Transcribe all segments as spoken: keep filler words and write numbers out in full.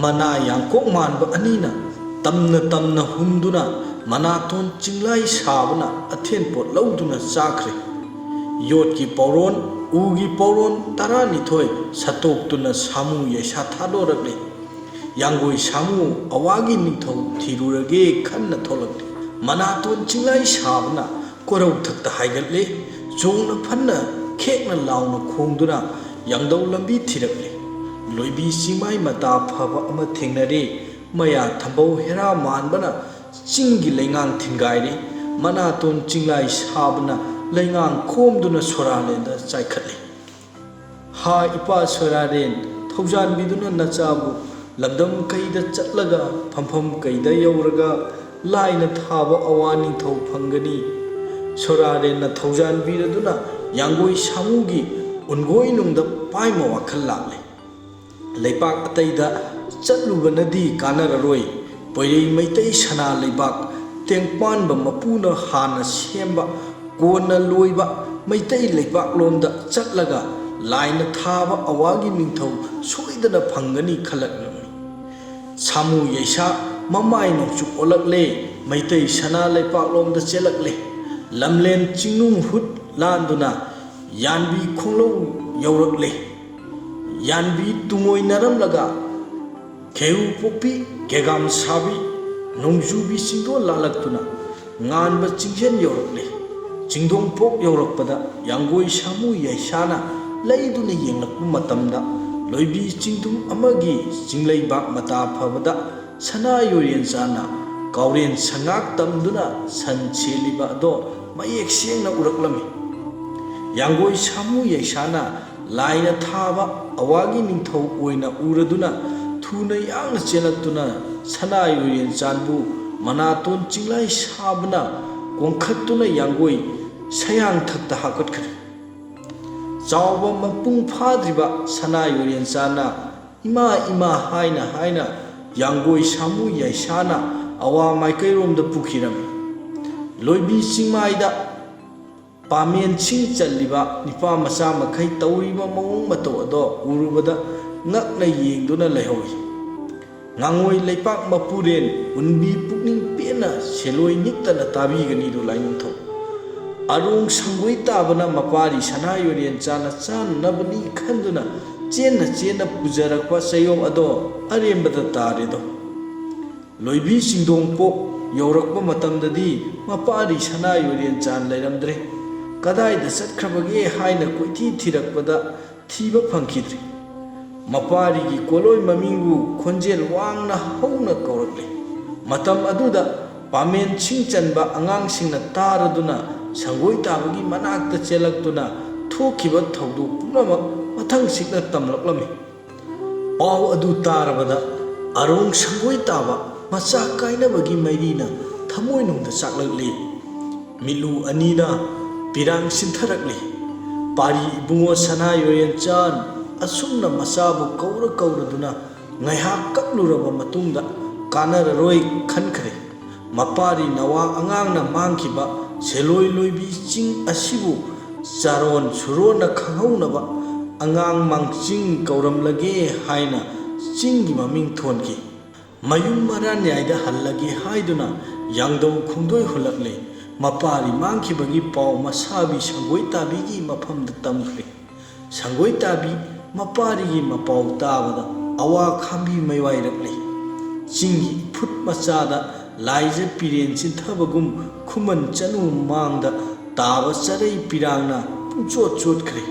ꯃꯅꯥ ꯌꯥꯡꯀꯣꯛ ꯃꯥꯟꯕ ꯑꯅꯤꯅ ꯇꯝꯅ ꯇꯝꯅ ꯍꯨꯝꯗꯨꯅ ꯃꯅꯥꯇꯣꯟ ꯆꯤꯡꯂꯥꯏ ꯁꯥꯕꯅ ꯑꯊꯦꯟ ꯄꯣꯠ ꯂꯧꯗꯨꯅ ꯆꯥꯈ꯭ꯔꯦ꯫ ꯌꯣꯠꯀꯤ ꯄꯧꯔꯣꯟ, ꯎꯒꯤ ꯄꯧꯔꯣꯟ ꯇꯔꯥꯅꯤꯊꯣꯏ ꯁꯠꯇꯣꯛꯇꯨꯅ ꯁꯥꯃꯨ ꯌꯩꯁꯥ ꯊꯥꯗꯣꯔꯛꯂꯦ꯫ ꯌꯥꯡꯒꯣꯏ ꯁꯥꯃꯨ ꯑꯋꯥꯒꯤ ꯅꯤꯡꯊꯧ ꯊꯤꯔꯨꯔꯒꯦ ꯈꯟꯅ ꯊꯣꯛꯂꯛꯂꯦ꯫ ꯃꯅꯥꯇꯣꯟ ꯆꯤꯡꯂꯥꯏ ꯁꯥꯕꯅ ꯀꯣꯔꯧꯊꯛꯇ ꯍꯥꯏꯒꯠꯂꯦ꯫ ꯆꯣꯡꯅ ꯐꯟꯅ ꯈꯦꯛꯅ ꯂꯥꯎꯅ ꯈꯣꯡꯗꯨꯅ ꯌꯥꯡꯗꯧ ꯂꯝꯕꯤ ꯊꯤꯔꯛꯂꯦ꯫ ꯂꯣꯏꯕꯤ ꯆꯤꯡꯃꯥꯏ ꯃꯇꯥ ꯐꯕ ꯑꯃ ꯊꯦꯡꯅꯔꯦ꯫ ꯃꯌꯥ ꯊꯝꯕꯧ ꯍꯦꯔꯥ ꯃꯥꯟꯕꯅ ꯆꯤꯡꯒꯤ ꯂꯩꯉꯥꯡ ꯊꯤꯡꯒꯥꯏꯔꯦ꯫ ꯃꯅꯥꯇꯣꯟ ꯆꯤꯡꯂꯥꯏ ꯁꯥꯕꯅ ꯂꯩꯉꯥꯡ ꯈꯣꯝꯗꯨꯅ ꯁꯣꯔꯥꯂꯦꯟꯗ ꯆꯥꯏꯈꯠꯂꯦ꯫ ꯍꯥ ꯏꯄꯥ ꯁꯣꯔꯥꯔꯦꯟ, ꯊꯧꯖꯥꯟꯕꯤꯗꯨꯅ ꯅꯆꯥꯕꯨ ꯂꯝꯗꯝ ꯀꯩꯗ ꯆꯠꯂꯒ ꯐꯝꯐꯝ ꯀꯩꯗ ꯌꯧꯔꯒ ꯂꯥꯏꯅ ꯊꯥꯕ ꯑꯋꯥ ꯅꯤꯡꯊꯧ ꯐꯪꯒꯅꯤ꯫ ꯁꯣꯔꯥꯔꯦꯟꯅ ꯊꯧꯖꯥꯟꯕꯤꯔꯗꯨꯅ ꯌꯥꯡꯒꯣꯏ ꯁꯥꯃꯨꯒꯤ ꯎꯟꯒꯣꯏꯅꯨꯡꯗ ꯄꯥꯏꯃ ꯋꯥꯈꯜ ꯂꯥꯛꯂꯦ꯫ ꯂꯩꯄꯥꯛ ꯑꯇꯩꯗ ꯆꯠꯂꯨꯕꯅꯗꯤ ꯀꯥꯟꯅꯔꯔꯣꯏ꯫ ꯄꯣꯏꯔꯩ ꯃꯩꯇꯩ ꯁꯅꯥ ꯂꯩꯕꯥꯛ ꯇꯦꯡꯄꯥꯟꯕ ꯃꯄꯨꯅ ꯍꯥꯟꯅ ꯁꯦꯝꯕ, ꯀꯣꯟꯅ ꯂꯣꯏꯕ ꯃꯩꯇꯩ ꯂꯩꯄꯥꯛꯂꯣꯝꯗ ꯆꯠꯂꯒ ꯂꯥꯏꯅ ꯊꯥꯕ ꯑꯋꯥꯒꯤ ꯅꯤꯡꯊꯧ ꯁꯣꯏꯗꯅ ꯐꯪꯒꯅꯤ ꯈꯜꯂꯛꯂꯝꯃꯤ꯫ ꯁꯥꯃꯨ ꯌꯩꯁꯥ ꯃꯃꯥꯏ ꯅꯣꯡꯆꯨꯞ ꯑꯣꯜꯂꯛꯂꯦ꯫ ꯃꯩꯇꯩ ꯁꯅꯥ ꯂꯩꯄꯥꯛꯂꯣꯝꯗ ꯆꯦꯜꯂꯛꯂꯦ꯫ ꯂꯝꯂꯦꯟ ꯆꯤꯡꯅꯨꯡ ꯍꯨꯠ ꯂꯥꯟꯗꯨꯅ ꯌꯥꯟꯕꯤ ꯈꯣꯡꯂꯧ ꯌꯧꯔꯛꯂꯦ꯫ ꯌꯥꯟꯕꯤ ꯇꯨꯡꯑꯣꯏꯅꯔꯝꯂꯒ ꯈꯦꯍꯨ ꯄꯣꯛꯄꯤ, ꯒꯦꯒꯥꯝ ꯁꯥꯕꯤ, ꯅꯣꯡꯖꯨꯕꯤ ꯆꯤꯡꯗꯣꯟ ꯂꯥꯜꯂꯛꯇꯨꯅ ꯉꯥꯟꯕ ꯆꯤꯡꯖꯦꯜ ꯌꯧꯔꯛꯂꯦ꯫ ꯆꯤꯡꯗꯣꯡ ꯄꯣꯛ ꯌꯧꯔꯛꯄꯗ ꯌꯥꯡꯒꯣꯏ ꯁꯥꯃꯨ ꯌꯥꯏꯁꯥꯅ ꯂꯩꯗꯨꯅ ꯌꯦꯡꯂꯛꯄ ꯃꯇꯝꯗ ꯂꯣꯏꯕꯤ ꯆꯤꯡꯗꯨꯝ ꯑꯃꯒꯤ ꯆꯤꯡꯂꯩꯕꯥꯛ ꯃꯇꯥ ꯐꯕꯗ ꯁꯅꯥ ꯌꯣꯏꯔꯦꯟ ꯆꯥꯅ ꯀꯥꯎꯔꯦꯟ ꯁꯉꯥꯛ ꯇꯝꯗꯨꯅ ꯁꯟ ꯁꯦꯜꯂꯤꯕ ꯑꯗꯣ ꯃꯌꯦꯛ ꯁꯦꯡꯅ ꯎꯔꯛꯂꯝꯃꯤ꯫ ꯌꯥꯡꯒꯣꯏ ꯁꯥꯃꯨ ꯌꯥꯏꯁꯥꯅ ꯂꯥꯏꯅ ꯊꯥꯕ ꯑꯋꯥꯒꯤ ꯅꯤꯡꯊꯧ ꯑꯣꯏꯅ ꯎꯔꯗꯨꯅ ꯊꯨꯅ ꯌꯥꯡꯅ ꯆꯦꯜꯂꯛꯇꯨꯅ ꯁꯅꯥ ꯌꯣꯏꯔꯦꯟ ꯆꯥꯟꯕꯨ ꯃꯅꯥꯇꯣꯟ ꯆꯤꯡꯂꯥꯏ ꯁꯥꯕꯅ ꯀꯣꯡꯈꯠꯇꯨꯅ ꯌꯥꯡꯒꯣꯏ ꯁꯌꯥꯡꯊꯛꯇ ꯍꯥꯞꯀꯠꯈ꯭ꯔꯦ꯫ ꯆꯥꯎꯕ ꯃꯄꯨꯡ ꯐꯥꯗ꯭ꯔꯤꯕ ꯁꯅꯥ ꯌꯣꯏꯔꯦꯟ ꯆꯥꯅ ꯏꯃꯥ ꯏꯃꯥ ꯍꯥꯏꯅ ꯍꯥꯏꯅ ꯌꯥꯡꯒꯣꯏ ꯁꯥꯃꯨ ꯌꯥꯏꯁꯥꯅ ꯑꯋꯥ ꯃꯥꯏꯀꯩꯔꯣꯝꯗ ꯄꯨꯈꯤꯔꯝꯃꯤ꯫ ꯂꯣꯏꯕꯤ ꯆꯤꯡꯃꯥꯏꯗ ꯄꯥꯃꯦꯟꯁꯤꯡ ꯆꯜꯂꯤꯕ ꯅꯤꯄꯥ ꯃꯆꯥ ꯃꯈꯩ ꯇꯧꯔꯤꯕ ꯃꯑꯣꯡ ꯃꯇꯧ ꯑꯗꯣ ꯎꯔꯨꯕꯗ ꯉꯛꯅ ꯌꯦꯡꯗꯨꯅ ꯂꯩꯍꯧꯏ꯫ ꯉꯥꯉꯣꯏ ꯂꯩꯄꯥꯛ ꯃꯄꯨꯔꯦꯟ ꯎꯟꯕꯤ ꯄꯨꯛꯅꯤꯡ ꯄꯦꯟꯅ ꯁꯦꯂꯣꯏ ꯅꯤꯛꯇꯅ ꯇꯥꯕꯤꯒꯅꯤꯗꯣ ꯂꯥꯏꯅꯤꯡꯊꯧ꯫ ꯑꯔꯣꯡ ꯁꯪꯒꯣꯏ ꯇꯥꯕꯅ ꯃꯄꯥꯔꯤ ꯁꯅꯥ ꯌꯣꯏꯔꯦꯟ ꯆꯥꯅ ꯆꯥꯅꯅꯕꯅꯤ ꯈꯟꯗꯨꯅ ꯆꯦꯟꯅ ꯆꯦꯟꯅ ꯄꯨꯖꯔꯛꯄ ꯆꯌꯣꯝ ꯑꯗꯣ ꯑꯔꯦꯝꯕꯗ ꯇꯥꯔꯦꯗꯣ꯫ ꯂꯣꯏꯕꯤ ꯆꯤꯡꯗꯣꯡꯄꯣꯛ ꯌꯧꯔꯛꯄ ꯃꯇꯝꯗꯗꯤ ꯃꯄꯥꯔꯤ ꯁꯅꯥ ꯌꯣꯏꯔꯦꯟ ꯆꯥꯟ ꯂꯩꯔꯝꯗ꯭ꯔꯦ꯫ ꯀꯗꯥꯏꯗ ꯆꯠꯈ꯭ꯔꯕꯒꯦ ꯍꯥꯏꯅ ꯀꯣꯏꯊꯤ ꯊꯤꯔꯛꯄꯗ ꯊꯤꯕ ꯐꯪꯈꯤꯗ꯭ꯔꯦ꯫ ꯃꯄꯥꯔꯤꯒꯤ ꯀꯣꯂꯣꯏ ꯃꯃꯤꯡꯕꯨ ꯈꯣꯟꯖꯦꯜ ꯋꯥꯡꯅ ꯍꯧꯅ ꯀꯧꯔꯛꯂꯦ꯫ ꯃꯇꯝ ꯑꯗꯨꯗ ꯄꯥꯃꯦꯟ ꯁꯤꯡ ꯆꯟꯕ ꯑꯉꯥꯡꯁꯤꯡꯅ ꯇꯥꯔꯗꯨꯅ ꯁꯪꯒꯣꯏ ꯇꯥꯕꯒꯤ ꯃꯅꯥꯛꯇ ꯆꯦꯜꯂꯛꯇꯨꯅ ꯊꯣꯛꯈꯤꯕ ꯊꯧꯗꯣꯛ ꯄꯨꯝꯅꯃꯛ ꯃꯊꯪꯁꯤꯠꯅ ꯇꯝꯂꯛꯂꯝꯃꯤ꯫ ꯄꯥꯎ ꯑꯗꯨ ꯇꯥꯔꯕꯗ ꯑꯔꯣꯡ ꯁꯪꯒꯣꯏ ꯇꯥꯕ ꯃꯆꯥ ꯀꯥꯏꯅꯕꯒꯤ ꯃꯩꯔꯤꯅ ꯊꯃꯣꯏꯅꯨꯡꯗ ꯆꯥꯛꯂꯛꯂꯤ꯫ ꯃꯤꯠꯂꯨ ꯑꯅꯤꯅ ꯄꯤꯔꯥꯡ ꯁꯤꯟꯊꯔꯛꯂꯤ꯫ ꯄꯥꯔꯤ ꯏꯕꯨꯡꯉꯣ ꯁꯅꯥ ꯌꯣꯌꯦꯟꯆꯥꯟ ꯑꯁꯨꯝꯅ ꯃꯆꯥꯕꯨ ꯀꯧꯔ ꯀꯧꯔꯗꯨꯅ ꯉꯥꯏꯍꯥꯛ ꯀꯞꯂꯨꯔꯕ ꯃꯇꯨꯡꯗ ꯀꯥꯟꯅꯔꯔꯣꯏ ꯈꯟꯈ꯭ꯔꯦ꯫ ꯃꯄꯥꯔꯤ ꯅꯋꯥ ꯑꯉꯥꯡꯅ ꯃꯥꯡꯈꯤꯕ ꯁꯦꯂꯣꯏ ꯂꯣꯏꯕꯤ ꯆꯤꯡ ꯑꯁꯤꯕꯨ ꯆꯥꯔꯣꯟ ꯁꯨꯔꯣꯟꯅ ꯈꯪꯍꯧꯅꯕ ꯑꯉꯥꯡ ꯃꯥꯡꯆꯤꯡ ꯀꯧꯔꯝꯂꯒꯦ ꯍꯥꯏꯅ ꯆꯤꯡꯒꯤ ꯃꯃꯤꯡ ꯊꯣꯟꯈꯤ꯫ ꯃꯌꯨꯝ ꯃꯔꯥꯟꯌꯥꯏꯗ ꯍꯜꯂꯒꯦ ꯍꯥꯏꯗꯨꯅ ꯌꯥꯡꯗꯧ ꯈꯣꯡꯗꯣꯏ ꯍꯨꯜꯂꯛꯂꯦ꯫ ꯃꯄꯥꯔꯤ ꯃꯥꯡꯈꯤꯕꯒꯤ ꯄꯥꯎ ꯃꯁꯥꯕꯤ ꯁꯪꯒꯣꯏ ꯇꯥꯕꯤꯒꯤ ꯃꯐꯝꯗ ꯇꯝꯈ꯭ꯔꯦ꯫ ꯁꯪꯒꯣꯏ ꯇꯥꯕꯤ ꯃꯄꯥꯔꯤꯒꯤ ꯃꯄꯥꯎ ꯇꯥꯕꯗ ꯑꯋꯥ ꯈꯥꯝꯕꯤ ꯃꯩꯋꯥꯏꯔꯛꯂꯤ꯫ ꯆꯤꯡꯒꯤ ꯏꯐꯨꯠ ꯃꯆꯥꯗ ꯂꯥꯏꯖ ꯄꯤꯔꯦꯟ ꯆꯤꯟꯊꯕꯒꯨꯝ ꯈꯨꯃꯟ ꯆꯅꯨ ꯃꯥꯡꯗ ꯇꯥꯕ ꯆꯔꯩ ꯄꯤꯔꯥꯡꯅ ꯄꯨꯡꯆꯣꯠ ꯆꯣꯠꯈ꯭ꯔꯦ꯫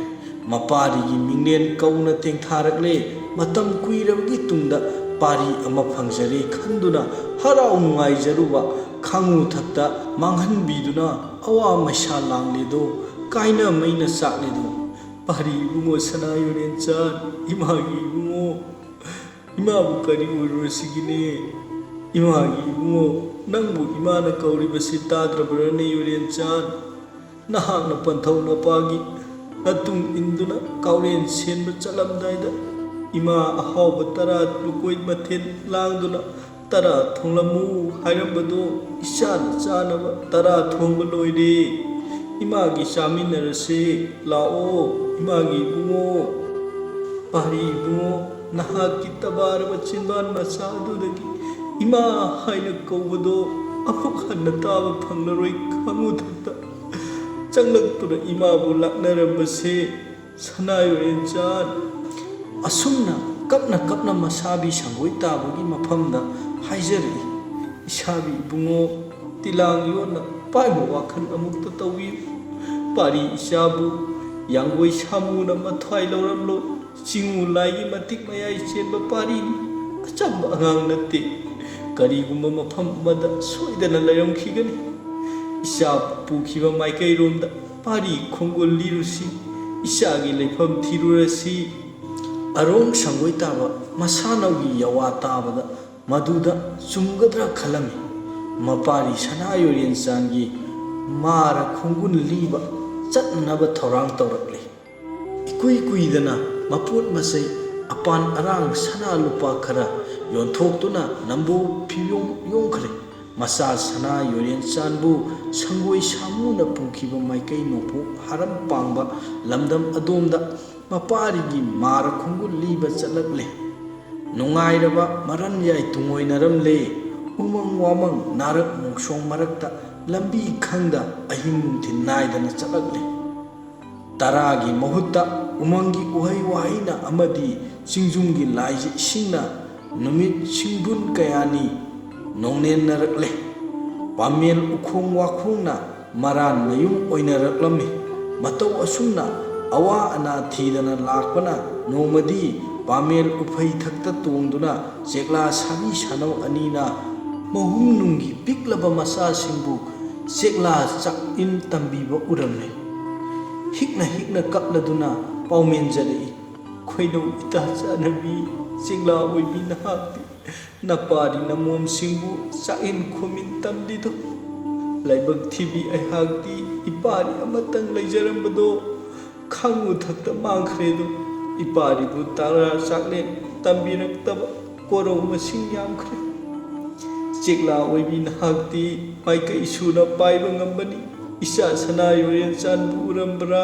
ꯃꯄꯥꯔꯤꯒꯤ ꯃꯤꯡꯂꯦꯟ ꯀꯧꯅ ꯇꯦꯡꯊꯥꯔꯛꯂꯦ꯫ ꯃꯇꯝ ꯀꯨꯏꯔꯕꯒꯤ ꯇꯨꯡꯗ ꯄꯥꯔꯤ ꯑꯃ ꯐꯪꯖꯔꯦ ꯈꯟꯗꯨꯅ ꯍꯔꯥꯎ ꯅꯨꯡꯉꯥꯏꯖꯔꯨꯕ ꯈꯥꯡꯉꯨ ꯊꯛꯇ ꯃꯥꯡꯍꯟꯕꯤꯗꯨꯅ ꯑꯋꯥ ꯃꯩꯁꯥ ꯂꯥꯡꯂꯦꯗꯣ, ꯀꯥꯏꯅ ꯃꯩꯅ ꯆꯥꯛꯂꯦꯗꯣ꯫ ꯄꯥꯔꯤ ꯏꯕꯨꯡꯉꯣ ꯁꯅꯥ ꯌꯣꯔꯦꯟꯆꯥꯟ, ꯏꯃꯥꯒꯤ ꯏꯕꯨꯡꯉꯣ, ꯏꯃꯥꯕꯨ ꯀꯔꯤ ꯑꯣꯏꯔꯨꯔꯁꯤꯒꯤꯅꯦ? ꯏꯃꯥꯒꯤ ꯏꯕꯨꯡꯉꯣ, ꯅꯪꯕꯨ ꯏꯃꯥꯅ ꯀꯧꯔꯤꯕꯁꯤ ꯇꯥꯗ꯭ꯔꯕ꯭ꯔꯅꯦ ꯌꯣꯔꯦꯟꯆꯥꯟ? ꯅꯍꯥꯛꯅ ꯄꯟꯊꯧ ꯅꯄꯥꯒꯤ ꯃꯇꯨꯡ ꯏꯟꯗꯨꯅ ꯀꯥꯎꯔꯦꯟ ꯁꯦꯟꯕ ꯆꯠꯂꯝꯗꯥꯏꯗ ꯏꯃꯥ ꯑꯍꯥꯎꯕ ꯇꯔꯥ ꯂꯨꯀꯣꯏ ꯃꯊꯦꯜ ꯂꯥꯡꯗꯨꯅ ꯇꯔꯥ ꯊꯣꯡꯂꯝꯃꯨ ꯍꯥꯏꯔꯝꯕꯗꯣ ꯏꯆꯥꯅ ꯆꯥꯅꯕ ꯇꯔꯥ ꯊꯣꯡꯕ ꯂꯣꯏꯔꯦ꯫ ꯏꯃꯥꯒꯤ ꯆꯥꯃꯤꯟꯅꯔꯁꯦ ꯂꯥꯛꯑꯣ ꯏꯃꯥꯒꯤ ꯏꯕꯨꯡꯉꯣ꯫ ꯄꯥꯔꯤ ꯏꯕꯨꯡꯉꯣ, ꯅꯍꯥꯛꯀꯤ ꯇꯕꯥꯔꯕ ꯆꯤꯟꯕꯥꯟ ꯃꯆꯥ ꯑꯗꯨꯗꯒꯤ ꯏꯃꯥ ꯍꯥꯏꯅ ꯀꯧꯕꯗꯣ ꯑꯃꯨꯛ ꯍꯟꯅ ꯇꯥꯕ ꯐꯪꯂꯔꯣꯏ ꯈꯪꯉꯨ ꯊꯛꯇ ꯆꯪꯂꯛꯇꯨꯅ ꯏꯃꯥꯕꯨ ꯂꯥꯛꯅꯔꯝꯕꯁꯦ ꯁꯅꯥ ꯌꯣꯔꯦꯟꯆꯥꯟ꯫ ꯑꯁꯨꯝꯅ ꯀꯞꯅ ꯀꯞꯅ ꯃꯁꯥꯕꯤ ꯁꯪꯒꯣꯏ ꯇꯥꯕꯒꯤ ꯃꯐꯝꯗ ꯍꯥꯏꯖꯔꯛꯏ꯫ ꯏꯁꯥꯕꯤ ꯏꯕꯨꯡꯉꯣ, ꯇꯤꯂꯥꯡ ꯌꯣꯟꯅ ꯄꯥꯏꯕ ꯋꯥꯈꯜ ꯑꯃꯨꯛꯇ ꯇꯧꯕꯤꯌꯨ꯫ ꯄꯥꯔꯤ ꯏꯆꯥꯕꯨ ꯌꯥꯡꯒꯣꯏ ꯁꯥꯃꯨꯅ ꯃꯊ꯭ꯋꯥꯏ ꯂꯧꯔꯝꯂꯣ꯫ ꯆꯤꯡꯉꯨ ꯂꯥꯏꯒꯤ ꯃꯇꯤꯛ ꯃꯌꯥꯏ ꯆꯦꯟꯕ ꯄꯥꯔꯤꯅꯤ꯫ ꯑꯆꯝꯕ ꯑꯉꯥꯡ ꯅꯠꯇꯦ꯫ ꯀꯔꯤꯒꯨꯝꯕ ꯃꯐꯝ ꯑꯃꯗ ꯁꯣꯏꯗꯅ ꯂꯩꯔꯝꯈꯤꯒꯅꯤ꯫ ꯏꯆꯥ ꯄꯨꯈꯤꯕ ꯃꯥꯏꯀꯩꯔꯣꯝꯗ ꯄꯥꯔꯤ ꯈꯣꯡꯒꯨꯜ ꯂꯤꯔꯨꯁꯤ꯫ ꯏꯆꯥꯒꯤ ꯂꯩꯐꯝ ꯊꯤꯔꯨꯔꯁꯤ꯫ ꯑꯔꯣꯡ ꯁꯪꯒꯣꯏ ꯇꯥꯕ ꯃꯁꯥꯅꯧꯒꯤ ꯌꯋꯥ ꯇꯥꯕꯗ ꯃꯗꯨꯗ ꯆꯨꯝꯒꯗ꯭ꯔꯥ ꯈꯜꯂꯝꯃꯤ꯫ ꯃꯄꯥꯔꯤ ꯁꯅꯥ ꯌꯣꯔꯦꯟꯆꯥꯟꯒꯤ ꯃꯥꯔ ꯈꯣꯡꯒꯨꯟ ꯂꯤꯕ ꯆꯠꯅꯅꯕ ꯊꯧꯔꯥꯡ ꯇꯧꯔꯛꯂꯤ꯫ ꯏꯀꯨꯏ ꯀꯨꯏꯗꯅ ꯃꯄꯣꯠ ꯃꯆꯩ ꯑꯄꯥꯟ ꯑꯔꯥꯡ ꯁꯅꯥ ꯂꯨꯄꯥ ꯈꯔ ꯌꯣꯟꯊꯣꯛꯇꯨꯅ ꯅꯝꯕꯣ ꯐꯤꯌꯣꯡ ꯌꯣꯡꯈ꯭ꯔꯦ꯫ ꯃꯆꯥ ꯁꯅꯥ ꯌꯣꯔꯦꯟꯆꯥꯟꯕꯨ ꯁꯪꯒꯣꯏ ꯁꯥꯃꯨꯅ ꯄꯨꯈꯤꯕ ꯃꯥꯏꯀꯩ ꯅꯣꯡꯄꯣꯛ ꯍꯥꯔꯝ ꯄꯥꯡꯕ ꯂꯝꯗꯝ ꯑꯗꯣꯝꯗ ꯃꯄꯥꯔꯤꯒꯤ ꯃꯥꯔ ꯈꯣꯡꯒꯨꯜ ꯂꯤꯕ ꯆꯠꯂꯛꯂꯦ꯫ ꯅꯨꯡꯉꯥꯏꯔꯕ ꯃꯔꯟ ꯌꯥꯏ ꯇꯨꯡꯑꯣꯏꯅꯔꯝꯂꯦ꯫ ꯎꯃꯪ ꯋꯥꯃꯪ ꯅꯥꯔꯛ ꯃꯣꯡꯁꯣꯡ ꯃꯔꯛꯇ ꯂꯝꯕꯤ ꯈꯪꯗ ꯑꯍꯤꯡ ꯅꯨꯡꯊꯤꯜ ꯅꯥꯏꯗꯅ ꯆꯠꯂꯛꯂꯦ꯫ ꯇꯔꯥꯒꯤ ꯃꯍꯨꯠꯇ ꯎꯃꯪꯒꯤ ꯎꯍꯩ ꯋꯥꯍꯩꯅ ꯑꯃꯗꯤ ꯆꯤꯡꯖꯨꯝꯒꯤ ꯂꯥꯏꯖ ꯏꯁꯤꯡꯅ ꯅꯨꯃꯤꯠ ꯁꯤꯡꯕꯨꯟ ꯀꯌꯥꯅꯤ ꯅꯣꯡꯅꯦꯟꯅꯔꯛꯂꯦ꯫ ꯄꯥꯃꯦꯜ ꯎꯈꯣꯡ ꯋꯥꯈꯣꯡꯅ ꯃꯔꯥꯟ ꯃꯌꯨꯝ ꯑꯣꯏꯅꯔꯛꯂꯝꯃꯤ꯫ ꯃꯇꯧ ꯑꯁꯨꯝꯅ ꯑꯋꯥ ꯑꯅꯥ ꯊꯤꯗꯅ ꯂꯥꯛꯄꯅ ꯅꯣꯡꯃꯗꯤ ꯄꯥꯃꯦꯜ ꯎꯐꯩ ꯊꯛꯇ ꯇꯣꯡꯗꯨꯅ ꯆꯦꯛꯂꯥ ꯁꯥꯕꯤ ꯁꯥꯅꯧ ꯑꯅꯤꯅ ꯃꯍꯨꯝꯅꯨꯡꯒꯤ ꯄꯤꯛꯂꯕ ꯃꯆꯥꯁꯤꯡꯕꯨ ꯆꯦꯛꯂꯥ ꯆꯥꯛꯏꯟ ꯇꯝꯕꯤꯕ ꯎꯔꯝꯃꯤ꯫ ꯍꯤꯛꯅ ꯍꯤꯛꯅ ꯀꯞꯂꯗꯨꯅ ꯄꯥꯎꯃꯦꯟꯖꯔꯛꯏ, "ꯈꯣꯏꯅꯧ ꯏꯇꯥ ꯆꯥꯟꯅꯕꯤ, ꯆꯦꯛꯂꯥ ꯑꯣꯏꯕꯤ ꯅꯍꯥꯛꯇꯤ ꯅꯄꯥꯔꯤ ꯅꯃꯣꯝꯁꯤꯡꯕꯨ ꯆꯥꯛꯏꯟ ꯈꯣꯝꯃꯤꯟ ꯇꯝꯂꯤꯗꯣ? ꯂꯥꯏꯕꯛ ꯊꯤꯕꯤ ꯑꯩꯍꯥꯛꯇꯤ ꯏꯄꯥꯔꯤ ꯑꯃꯇꯪ ꯂꯩꯖꯔꯝꯕꯗꯣ ꯈꯪꯉꯨ ꯊꯛꯇ ꯃꯥꯡꯈ꯭ꯔꯦꯗꯣ꯫ ꯏꯄꯥꯔꯤꯕꯨ ꯇꯔꯥ ꯆꯥꯛꯂꯦꯟ ꯇꯝꯕꯤꯔꯛꯇꯕ ꯀꯣꯔꯧ ꯃꯁꯤꯡ ꯌꯥꯝꯈ꯭ꯔꯦ꯫ ꯆꯦꯛꯂꯥ ꯑꯣꯏꯕꯤ ꯅꯍꯥꯛꯇꯤ ꯃꯥꯏꯀꯩ ꯁꯨꯅ ꯄꯥꯏꯕ ꯉꯝꯕꯅꯤ꯫ ꯏꯆꯥ ꯁꯅꯥ ꯌꯣꯔꯦꯟꯆꯥꯟꯕꯨ ꯎꯔꯝꯕ꯭ꯔꯥ?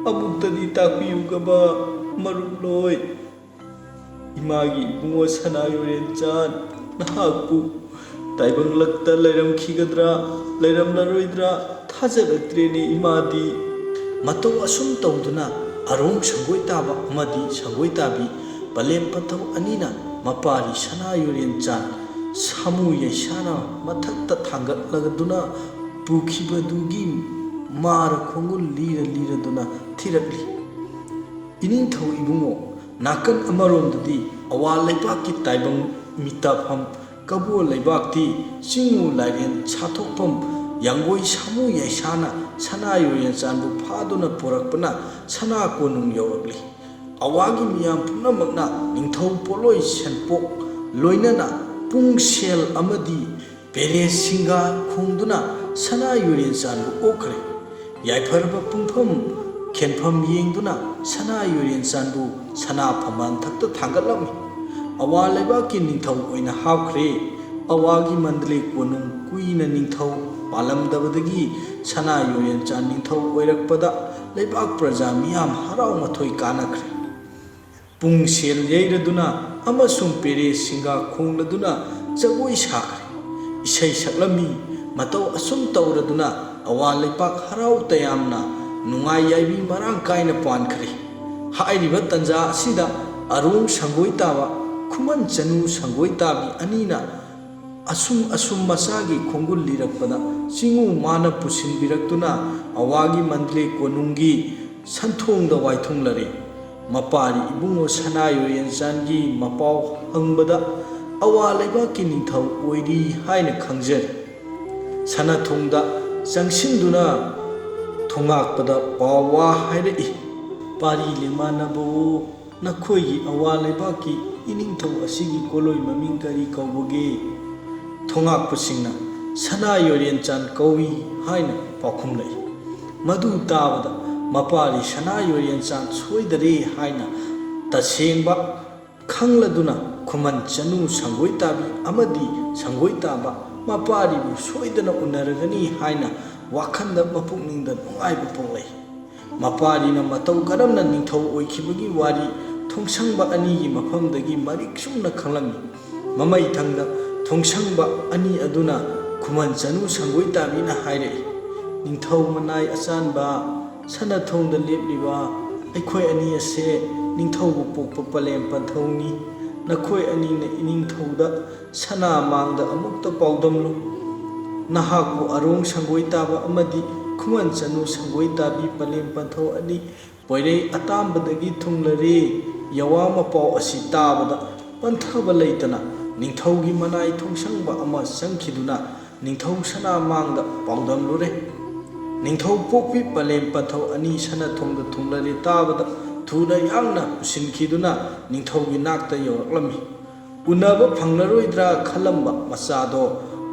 ꯑꯃꯨꯛꯇꯗꯤ ꯇꯥꯛꯄꯤꯌꯨꯒꯕ ꯃꯔꯨꯞꯂꯣꯏ꯫" ꯏꯃꯥꯒꯤ ꯏꯕꯨꯡꯉꯣ ꯁꯅꯥ ꯌꯣꯔꯦꯟꯆꯥꯟ ꯅꯍꯥꯛꯄꯨ ꯇꯥꯏꯕꯪꯂꯛꯇ ꯂꯩꯔꯝꯈꯤꯒꯗ꯭ꯔꯥ, ꯂꯩꯔꯝꯂꯔꯣꯏꯗ꯭ꯔꯥ ꯊꯥꯖꯔꯛꯇ꯭ꯔꯦꯅꯦ ꯏꯃꯥꯗꯤ꯫ ꯃꯇꯧ ꯑꯁꯨꯝ ꯇꯧꯗꯨꯅ ꯑꯔꯣꯡ ꯁꯪꯒꯣꯏ ꯇꯥꯕ ꯑꯃꯗꯤ ꯁꯪꯒꯣꯏ ꯇꯥꯕꯤ ꯄꯂꯦꯝ ꯄꯟꯊꯧ ꯑꯅꯤꯅ ꯃꯄꯥꯔꯤ ꯁꯅꯥ ꯌꯣꯔꯦꯟꯆꯥꯟ ꯁꯥꯃꯨ ꯌꯩꯁꯥꯅ ꯃꯊꯛꯇ ꯊꯥꯡꯒꯠꯂꯗꯨꯅ ꯄꯨꯈꯤꯕꯗꯨꯒꯤ ꯃꯥꯔ ꯈꯣꯡꯒꯨꯜ ꯂꯤꯔ ꯂꯤꯔꯗꯨꯅ ꯊꯤꯔꯛꯂꯤ꯫ ꯏꯅꯤꯡꯊꯧ ꯏꯕꯨꯡꯉꯣ, ꯅꯥꯀꯟ ꯑꯃꯔꯣꯝꯗꯗꯤ ꯑꯋꯥ ꯂꯩꯕꯥꯛꯀꯤ ꯇꯥꯏꯕꯪ ꯃꯤꯇꯥꯐꯝ ꯀꯕꯣ ꯂꯩꯕꯥꯛꯇꯤ ꯆꯤꯡꯉꯨ ꯂꯥꯏꯔꯦꯟ ꯁꯥꯊꯣꯛꯐꯝ ꯌꯥꯡꯒꯣꯏ ꯁꯥꯃꯨ ꯌꯥꯏꯁꯥꯅ ꯁꯅꯥ ꯌꯣꯔꯦꯟꯆꯥꯟꯕꯨ ꯐꯥꯗꯨꯅ ꯄꯨꯔꯛꯄꯅ ꯁꯅꯥ ꯀꯣꯅꯨꯡ ꯌꯧꯔꯛꯂꯤ꯫ ꯑꯋꯥꯒꯤ ꯃꯤꯌꯥꯝ ꯄꯨꯝꯅꯃꯛꯅ ꯅꯤꯡꯊꯧ ꯄꯣꯠꯂꯣꯏ ꯁꯦꯟꯄꯣꯛ ꯂꯣꯏꯅꯅ ꯄꯨꯡꯁꯦꯜ ꯑꯃꯗꯤ ꯄꯦꯔꯦ ꯁꯤꯡꯒꯥ ꯈꯣꯡꯗꯨꯅ ꯁꯅꯥ ꯌꯣꯔꯦꯟꯆꯥꯟꯕꯨ ꯑꯣꯛꯈ꯭ꯔꯦ꯫ ꯌꯥꯏꯐꯔꯕ ꯄꯨꯡꯐꯝ ꯈꯦꯟꯐꯝ ꯌꯦꯡꯗꯨꯅ ꯁꯅꯥ ꯌꯣꯔꯦꯟꯆꯥꯟꯕꯨ ꯁꯅꯥ ꯐꯝꯕꯥꯜ ꯊꯛꯇ ꯊꯥꯡꯒꯠꯂꯝꯃꯤ꯫ ꯑꯋꯥ ꯂꯩꯕꯥꯛꯀꯤ ꯅꯤꯡꯊꯧ ꯑꯣꯏꯅ ꯍꯥꯞꯈ꯭ꯔꯦ꯫ ꯑꯋꯥꯒꯤ ꯃꯟꯗꯂꯦ ꯀꯣꯅꯨꯡ ꯀꯨꯏꯅ ꯅꯤꯡꯊꯧ ꯄꯥꯜꯂꯝꯗꯕꯗꯒꯤ ꯁꯅꯥ ꯌꯣꯔꯦꯟꯆꯥꯟ ꯅꯤꯡꯊꯧ ꯑꯣꯏꯔꯛꯄꯗ ꯂꯩꯕꯥꯛ ꯄ꯭ꯔꯖꯥ ꯃꯤꯌꯥꯝ ꯍꯔꯥꯎ ꯃꯊꯣꯏ ꯀꯥꯅꯈ꯭ꯔꯦ꯫ ꯄꯨꯡꯁꯦꯜ ꯌꯩꯔꯗꯨꯅ ꯑꯃꯁꯨꯡ ꯄꯦꯔꯦ ꯁꯤꯡꯒꯥ ꯈꯣꯡꯂꯗꯨꯅ ꯖꯒꯣꯏ ꯁꯥꯈ꯭ꯔꯦ꯫ ꯏꯁꯩ ꯁꯛꯂꯝꯃꯤ꯫ ꯃꯇꯧ ꯑꯁꯨꯝ ꯇꯧꯔꯗꯨꯅ ꯑꯋꯥ ꯂꯩꯄꯥꯛ ꯍꯔꯥꯎ ꯇꯌꯥꯝꯅ ꯅꯨꯡꯉꯥꯏ ꯌꯥꯏꯕꯤ ꯃꯔꯥꯡ ꯀꯥꯏꯅ ꯄꯥꯟꯈ꯭ꯔꯦ꯫ ꯍꯥꯏꯔꯤꯕ ꯇꯟꯖꯥ ꯑꯁꯤꯗ ꯑꯔꯣꯡ ꯁꯪꯒꯣꯏ ꯇꯥꯕ, ꯈꯨꯃꯟ ꯆꯅꯨ ꯁꯪꯒꯣꯏ ꯇꯥꯕꯤ ꯑꯅꯤꯅ ꯑꯁꯨꯝ ꯑꯁꯨꯝ ꯃꯆꯥꯒꯤ ꯈꯣꯡꯒꯨꯜ ꯂꯤꯔꯛꯄꯗ ꯆꯤꯡꯉꯨ ꯃꯥꯅ ꯄꯨꯁꯤꯟꯕꯤꯔꯛꯇꯨꯅ ꯑꯋꯥꯒꯤ ꯃꯟꯗꯂꯦ ꯀꯣꯅꯨꯡꯒꯤ ꯁꯟꯊꯣꯡꯗ ꯋꯥꯏꯊꯨꯡꯂꯔꯦ꯫ ꯃꯄꯥꯔꯤ ꯏꯕꯨꯡꯉꯣ ꯁꯅꯥ ꯌꯣꯔꯦꯟꯆꯥꯟꯒꯤ ꯃꯄꯥꯎ ꯍꯪꯕꯗ ꯑꯋꯥ ꯂꯩꯕꯥꯛꯀꯤ ꯅꯤꯡꯊꯧ ꯑꯣꯏꯔꯤ ꯍꯥꯏꯅ ꯈꯪꯖꯔꯦ꯫ ꯁꯅꯥꯊꯣꯡꯗ ꯆꯪꯁꯤꯟꯗꯨꯅ ꯊꯣꯉꯥꯛꯄꯗ ꯄꯥꯎ ꯋꯥ ꯍꯥꯏꯔꯛꯏ꯫ ꯄꯥꯔꯤ ꯂꯦꯃꯥꯟꯅꯕꯣ, ꯅꯈꯣꯏꯒꯤ ꯑꯋꯥ ꯂꯩꯕꯥꯛꯀꯤ ꯏꯅꯤꯡꯊꯧ ꯑꯁꯤꯒꯤ ꯀꯣꯂꯣꯏ ꯃꯃꯤꯡ ꯀꯔꯤ ꯀꯧꯕꯒꯦ? ꯊꯣꯉꯥꯛꯄꯁꯤꯡꯅ ꯁꯅꯥ ꯌꯣꯔꯦꯟꯆꯥꯟ ꯀꯧꯏ ꯍꯥꯏꯅ ꯄꯥꯎꯈꯨꯝꯂꯛꯏ꯫ ꯃꯗꯨ ꯇꯥꯕꯗ ꯃꯄꯥꯔꯤ ꯁꯅꯥ ꯌꯣꯔꯦꯟꯆꯥꯟ ꯁꯣꯏꯗꯔꯦ ꯍꯥꯏꯅ ꯇꯁꯦꯡꯕ ꯈꯪꯂꯗꯨꯅ ꯈꯨꯃꯟ ꯆꯅꯨ ꯁꯪꯒꯣꯏ ꯇꯥꯕꯤ ꯑꯃꯗꯤ ꯁꯪꯒꯣꯏ ꯇꯥꯕ ꯃꯄꯥꯔꯤꯕꯨ ꯁꯣꯏꯗꯅ ꯎꯅꯔꯒꯅꯤ ꯍꯥꯏꯅ ꯋꯥꯈꯜꯗ ꯃꯄꯨꯛꯅꯤꯡꯗ ꯅꯨꯡꯉꯥꯏꯕ ꯄꯣꯛꯂꯛꯏ꯫ ꯃꯄꯥꯔꯤꯅ ꯃꯇꯧ ꯀꯔꯝꯅ ꯅꯤꯡꯊꯧ ꯑꯣꯏꯈꯤꯕꯒꯤ ꯋꯥꯔꯤ ꯊꯣꯡꯁꯪꯕ ꯑꯅꯤꯒꯤ ꯃꯐꯝꯗꯒꯤ ꯃꯔꯤꯛ ꯆꯨꯝꯅ ꯈꯪꯂꯝꯃꯤ꯫ ꯃꯃꯩ ꯊꯪꯗ ꯊꯣꯡꯁꯪꯕ ꯑꯅꯤ ꯑꯗꯨꯅ ꯈꯨꯃꯟ ꯆꯅꯨ ꯁꯪꯒꯣꯏ ꯇꯥꯕꯤꯅ ꯍꯥꯏꯔꯛꯏ, "ꯅꯤꯡꯊꯧ ꯃꯅꯥꯏ ꯑꯆꯥꯟꯕ, ꯁꯅ ꯊꯣꯡꯗ ꯂꯦꯞꯂꯤꯕ ꯑꯩꯈꯣꯏ ꯑꯅꯤ ꯑꯁꯦ ꯅꯤꯡꯊꯧꯕꯨ ꯄꯣꯛꯄ ꯄꯂꯦꯝ ꯄꯟꯊꯧꯅꯤ꯫ ꯅꯈꯣꯏ ꯑꯅꯤꯅ ꯏꯅꯤꯡꯊꯧꯗ ꯁꯅꯥ ꯃꯥꯡꯗ ꯑꯃꯨꯛꯇ ꯄꯥꯎꯗꯝꯂꯨ꯫ ꯅꯍꯥꯛꯄꯨ ꯑꯔꯣꯡ ꯁꯪꯒꯣꯏ ꯇꯥꯕ ꯑꯃꯗꯤ ꯈꯨꯃꯟ ꯆꯅꯨ ꯁꯪꯒꯣꯏ ꯇꯥꯕꯤ ꯄꯂꯦꯝ ꯄꯟꯊꯧ ꯑꯅꯤ ꯄꯣꯏꯔꯩ ꯑꯇꯥꯝꯕꯗꯒꯤ ꯊꯨꯡꯂꯔꯦ꯫ ꯌꯋꯥ ꯃꯄꯥꯎ ꯑꯁꯤ ꯇꯥꯕꯗ ꯄꯟꯊꯕ ꯂꯩꯇꯅ ꯅꯤꯡꯊꯧꯒꯤ ꯃꯅꯥꯏ ꯊꯣꯡꯁꯪꯕ ꯑꯃ ꯆꯪꯈꯤꯗꯨꯅ ꯅꯤꯡꯊꯧ ꯁꯅꯥ ꯃꯥꯡꯗ ꯄꯥꯎꯗꯝꯂꯨꯔꯦ꯫ ꯅꯤꯡꯊꯧ ꯄꯣꯛꯄꯤ ꯄꯂꯦꯝ ꯄꯟꯊꯧ ꯑꯅꯤ ꯁꯅ ꯊꯣꯡꯗ ꯊꯨꯡꯂꯔꯦ ꯇꯥꯕꯗ ꯊꯨꯅ ꯌꯥꯡꯅ ꯄꯨꯁꯤꯟꯈꯤꯗꯨꯅ ꯅꯤꯡꯊꯧꯒꯤ ꯅꯥꯛꯇ ꯌꯧꯔꯛꯂꯝꯃꯤ꯫ ꯎꯅꯕ ꯐꯪꯂꯔꯣꯏꯗ꯭ꯔꯥ ꯈꯜꯂꯝꯕ ꯃꯆꯥꯗꯣ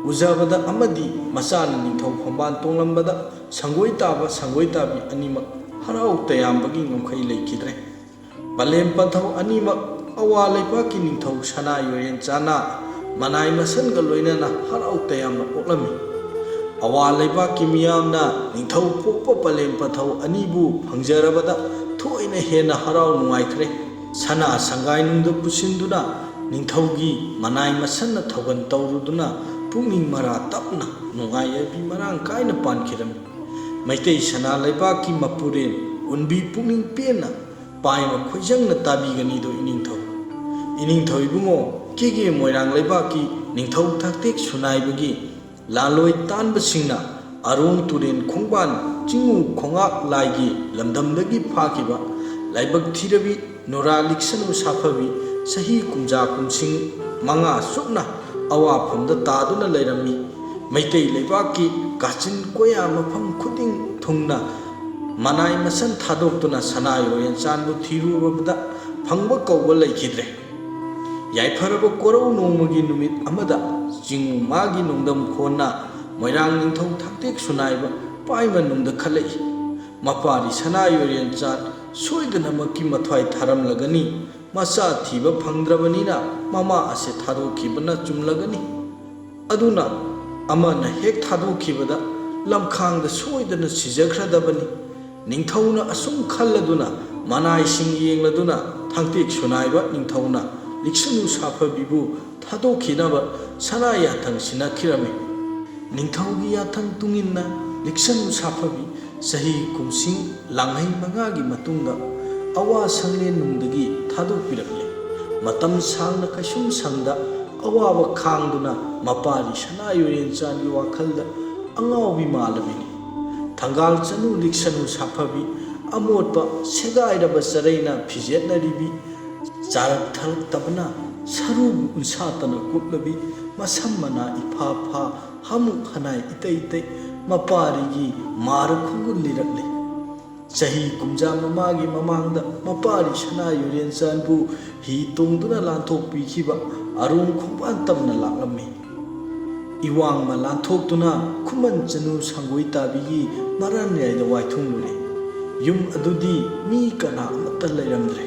ꯎꯖꯕꯗ ꯑꯃꯗꯤ ꯃꯆꯥꯅ ꯅꯤꯡꯊꯧ ꯐꯝꯕꯥꯜ ꯇꯣꯡꯂꯝꯕꯗ ꯁꯪꯒꯣꯏ ꯇꯥꯕ ꯁꯪꯒꯣꯏ ꯇꯥꯕꯤ ꯑꯅꯤꯃꯛ ꯍꯔꯥꯎ ꯇꯌꯥꯝꯕꯒꯤ ꯉꯝꯈꯩ ꯂꯩꯈꯤꯗ꯭ꯔꯦ꯫ ꯄꯂꯦꯝ ꯄꯟꯊꯧ ꯑꯅꯤꯃꯛ ꯑꯋꯥ ꯂꯩꯄꯥꯛꯀꯤ ꯅꯤꯡꯊꯧ ꯁꯅꯥ ꯌꯣꯌꯦꯟ ꯆꯥꯅ ꯃꯅꯥꯏ ꯃꯁꯟꯒ ꯂꯣꯏꯅꯅ ꯍꯔꯥꯎ ꯇꯌꯥꯝꯅ ꯑꯣꯛꯂꯝꯃꯤ꯫ ꯑꯋꯥ ꯂꯩꯕꯥꯛꯀꯤ ꯃꯤꯌꯥꯝꯅ ꯅꯤꯡꯊꯧ ꯄꯣꯛꯄ ꯄꯂꯦꯝ ꯄꯟꯊꯧ ꯑꯅꯤꯕꯨ ꯐꯪꯖꯔꯕꯗ ꯊꯣꯏꯅ ꯍꯦꯟꯅ ꯍꯔꯥꯎ ꯅꯨꯡꯉꯥꯏꯈ꯭ꯔꯦ꯫ ꯁꯅꯥ ꯁꯪꯒꯥꯏꯅꯨꯡꯗ ꯄꯨꯁꯤꯟꯗꯨꯅ ꯅꯤꯡꯊꯧꯒꯤ ꯃꯅꯥꯏ ꯃꯁꯟꯅ ꯊꯧꯒꯜ ꯇꯧꯔꯨꯗꯨꯅ ꯄꯨꯛꯅꯤꯡ ꯃꯔꯥ ꯇꯞꯅ ꯅꯨꯡꯉꯥꯏ ꯌꯥꯏꯕꯤ ꯃꯔꯥꯡ ꯀꯥꯏꯅ ꯄꯥꯟꯈꯤꯔꯝꯃꯤ꯫ ꯃꯩꯇꯩ ꯁꯅꯥ ꯂꯩꯕꯥꯛꯀꯤ ꯃꯄꯨꯔꯦꯟ ꯎꯟꯕꯤ ꯄꯨꯛꯅꯤꯡ ꯄꯦꯟꯅ ꯄꯥꯏꯃ ꯈꯣꯏꯖꯪꯅ ꯇꯥꯕꯤꯒꯅꯤꯗꯣ ꯏꯅꯤꯡꯊꯧ꯫ ꯏꯅꯤꯡꯊꯧ ꯏꯕꯨꯡꯉꯣ, ꯀꯦꯒꯦ ꯃꯣꯏꯔꯥꯡ ꯂꯩꯕꯥꯛꯀꯤ ꯅꯤꯡꯊꯧ ꯊꯥꯛꯇꯦꯛ ꯁꯨꯅꯥꯏꯕꯒꯤ ꯂꯥꯂꯣꯏ ꯇꯥꯟꯕꯁꯤꯡꯅ ꯑꯔꯣꯡ ꯇꯨꯔꯦꯟ ꯈꯣꯡꯕꯥꯟ ꯆꯤꯡꯉꯨ ꯈꯣꯡꯉꯥꯛ ꯂꯥꯏꯒꯤ ꯂꯝꯗꯝꯗꯒꯤ ꯐꯥꯈꯤꯕ ꯂꯥꯏꯕꯛ ꯊꯤꯔꯕꯤ ꯅꯨꯔꯥ ꯂꯤꯛꯁꯅꯨ ꯁꯥꯐꯕꯤ ꯆꯍꯤ ꯀꯨꯝꯖꯥ ꯀꯨꯝꯁꯤꯡ ꯃꯉꯥ ꯆꯨꯞꯅ ꯑꯋꯥꯐꯝꯗ ꯇꯥꯗꯨꯅ ꯂꯩꯔꯝꯃꯤ꯫ ꯃꯩꯇꯩ ꯂꯩꯕꯥꯛꯀꯤ ꯀꯥꯆꯤꯟ ꯀꯣꯌꯥ ꯃꯐꯝ ꯈꯨꯗꯤꯡ ꯊꯨꯡꯅ ꯃꯅꯥꯏ ꯃꯁꯟ ꯊꯥꯗꯣꯛꯇꯨꯅ ꯁꯅꯥ ꯌꯣꯌꯦꯟ ꯆꯥꯟꯕꯨ ꯊꯤꯔꯨꯔꯕꯗ ꯐꯪꯕ ꯀꯧꯕ ꯂꯩꯈꯤꯗ꯭ꯔꯦ꯫ ꯌꯥꯏꯐꯔꯕ ꯀꯣꯔꯧ ꯅꯣꯡꯃꯒꯤ ꯅꯨꯃꯤꯠ ꯑꯃꯗ ꯆꯤꯡꯉꯨ ꯃꯥꯒꯤ ꯅꯣꯡꯗꯝ ꯈꯣꯟꯅ ꯃꯣꯏꯔꯥꯡ ꯅꯤꯡꯊꯧ ꯊꯥꯛꯇꯦꯛ ꯁꯨꯅꯥꯏꯕ ꯄꯥꯏꯃ ꯅꯨꯡꯗ ꯈꯜꯂꯛꯏ꯫ ꯃꯄꯥꯔꯤ ꯁꯅꯥ ꯌꯣꯌꯦꯟ ꯆꯥꯟ ꯁꯣꯏꯗꯅꯃꯛꯀꯤ ꯃꯊ꯭ꯋꯥꯏ ꯊꯥꯔꯝꯂꯒꯅꯤ꯫ ꯃꯆꯥ ꯊꯤꯕ ꯐꯪꯗ꯭ꯔꯕꯅꯤꯅ ꯃꯃꯥ ꯑꯁꯦ ꯊꯥꯗꯣꯛꯈꯤꯕꯅ ꯆꯨꯝꯂꯒꯅꯤ꯫ ꯑꯗꯨꯅ ꯑꯃꯅ ꯍꯦꯛ ꯊꯥꯗꯣꯛꯈꯤꯕꯗ ꯂꯝꯈꯥꯡꯗ ꯁꯣꯏꯗꯅ ꯁꯤꯖꯈ꯭ꯔꯗꯕꯅꯤ꯫ ꯅꯤꯡꯊꯧꯅ ꯑꯁꯨꯝ ꯈꯜꯂꯗꯨꯅ ꯃꯅꯥꯏꯁꯤꯡ ꯌꯦꯡꯂꯗꯨꯅ ꯊꯥꯡꯇꯦꯛ ꯁꯨꯅꯥꯏꯕ ꯅꯤꯡꯊꯧꯅ ꯂꯤꯛꯁꯅꯨ ꯁꯥꯐꯕꯤꯕꯨ ꯊꯥꯗꯣꯛꯈꯤꯅꯕ ꯁꯅꯥ ꯌꯥꯊꯪ ꯁꯤꯟꯅꯈꯤꯔꯝꯃꯤ꯫ ꯅꯤꯡꯊꯧꯒꯤ ꯌꯥꯊꯪ ꯇꯨꯡꯏꯟꯅ ꯂꯤꯛꯁꯅꯨ ꯁꯥꯐꯕꯤ ꯆꯍꯤ ꯀꯨꯝꯁꯤꯡ ꯂꯥꯡꯍꯩ ꯃꯉꯥꯒꯤ ꯃꯇꯨꯡꯗ ꯑꯋꯥ ꯁꯪꯂꯦꯟꯅꯨꯡꯗꯒꯤ ꯊꯥꯗꯣꯛꯄꯤꯔꯛꯂꯦ꯫ ꯃꯇꯝ ꯁꯥꯡꯅ ꯀꯩꯁꯨꯝ ꯁꯪꯗ ꯑꯋꯥꯕ ꯈꯥꯡꯗꯨꯅ ꯃꯄꯥꯔꯤ ꯁꯅꯥ ꯌꯨꯔꯦꯟꯆꯥꯟꯒꯤ ꯋꯥꯈꯜꯗ ꯑꯉꯥꯎꯕꯤ ꯃꯥꯜꯂꯕꯤꯅꯤ꯫ ꯊꯪꯒꯥꯜ ꯆꯅꯨ ꯂꯤꯛꯁꯅꯨ ꯁꯥꯐꯕꯤ ꯑꯃꯣꯠꯄ ꯁꯦꯒꯥꯏꯔꯕ ꯆꯔꯩꯅ ꯐꯤꯖꯦꯠꯅꯔꯤꯕꯤ, ꯆꯥꯔꯛ ꯊꯛꯂꯛꯇꯕꯅ ꯁꯔꯨꯕꯨ ꯎꯟꯁꯥꯠꯇꯅ ꯀꯨꯞꯂꯕꯤ, ꯃꯁꯝ ꯃꯅꯥ ꯏꯐꯥ ꯐꯥ, ꯍꯥꯃꯨꯛ ꯍꯅꯥꯏ ꯏꯇꯩ ꯏꯇꯩ ꯃꯄꯥꯔꯤꯒꯤ ꯃꯥꯔ ꯈꯣꯡꯒꯨꯜ ꯂꯤꯔꯛꯂꯤ꯫ ꯆꯍꯤ ꯀꯨꯝꯖꯥ ꯃꯃꯥꯒꯤ ꯃꯃꯥꯡꯗ ꯃꯄꯥꯔꯤ ꯁꯅꯥ ꯌꯨꯔꯦꯟꯆꯥꯟꯕꯨ ꯍꯤ ꯇꯣꯡꯗꯨꯅ ꯂꯥꯟꯊꯣꯛꯄꯤꯈꯤꯕ ꯑꯔꯣꯡ ꯈꯣꯡꯕꯥꯟ ꯇꯝꯅ ꯂꯥꯛꯂꯝꯃꯤ꯫ ꯏꯋꯥꯡꯃ ꯂꯥꯟꯊꯣꯛꯇꯨꯅ ꯈꯨꯃꯟ ꯆꯅꯨ ꯁꯪꯒꯣꯏ ꯇꯥꯕꯤꯒꯤ ꯃꯔꯥꯟꯌꯥꯏꯗ ꯋꯥꯏꯊꯨꯡꯂꯨꯔꯦ꯫ ꯌꯨꯝ ꯑꯗꯨꯗꯤ ꯃꯤ ꯀꯅꯥ ꯑꯃꯠꯇ ꯂꯩꯔꯝꯗ꯭ꯔꯦ꯫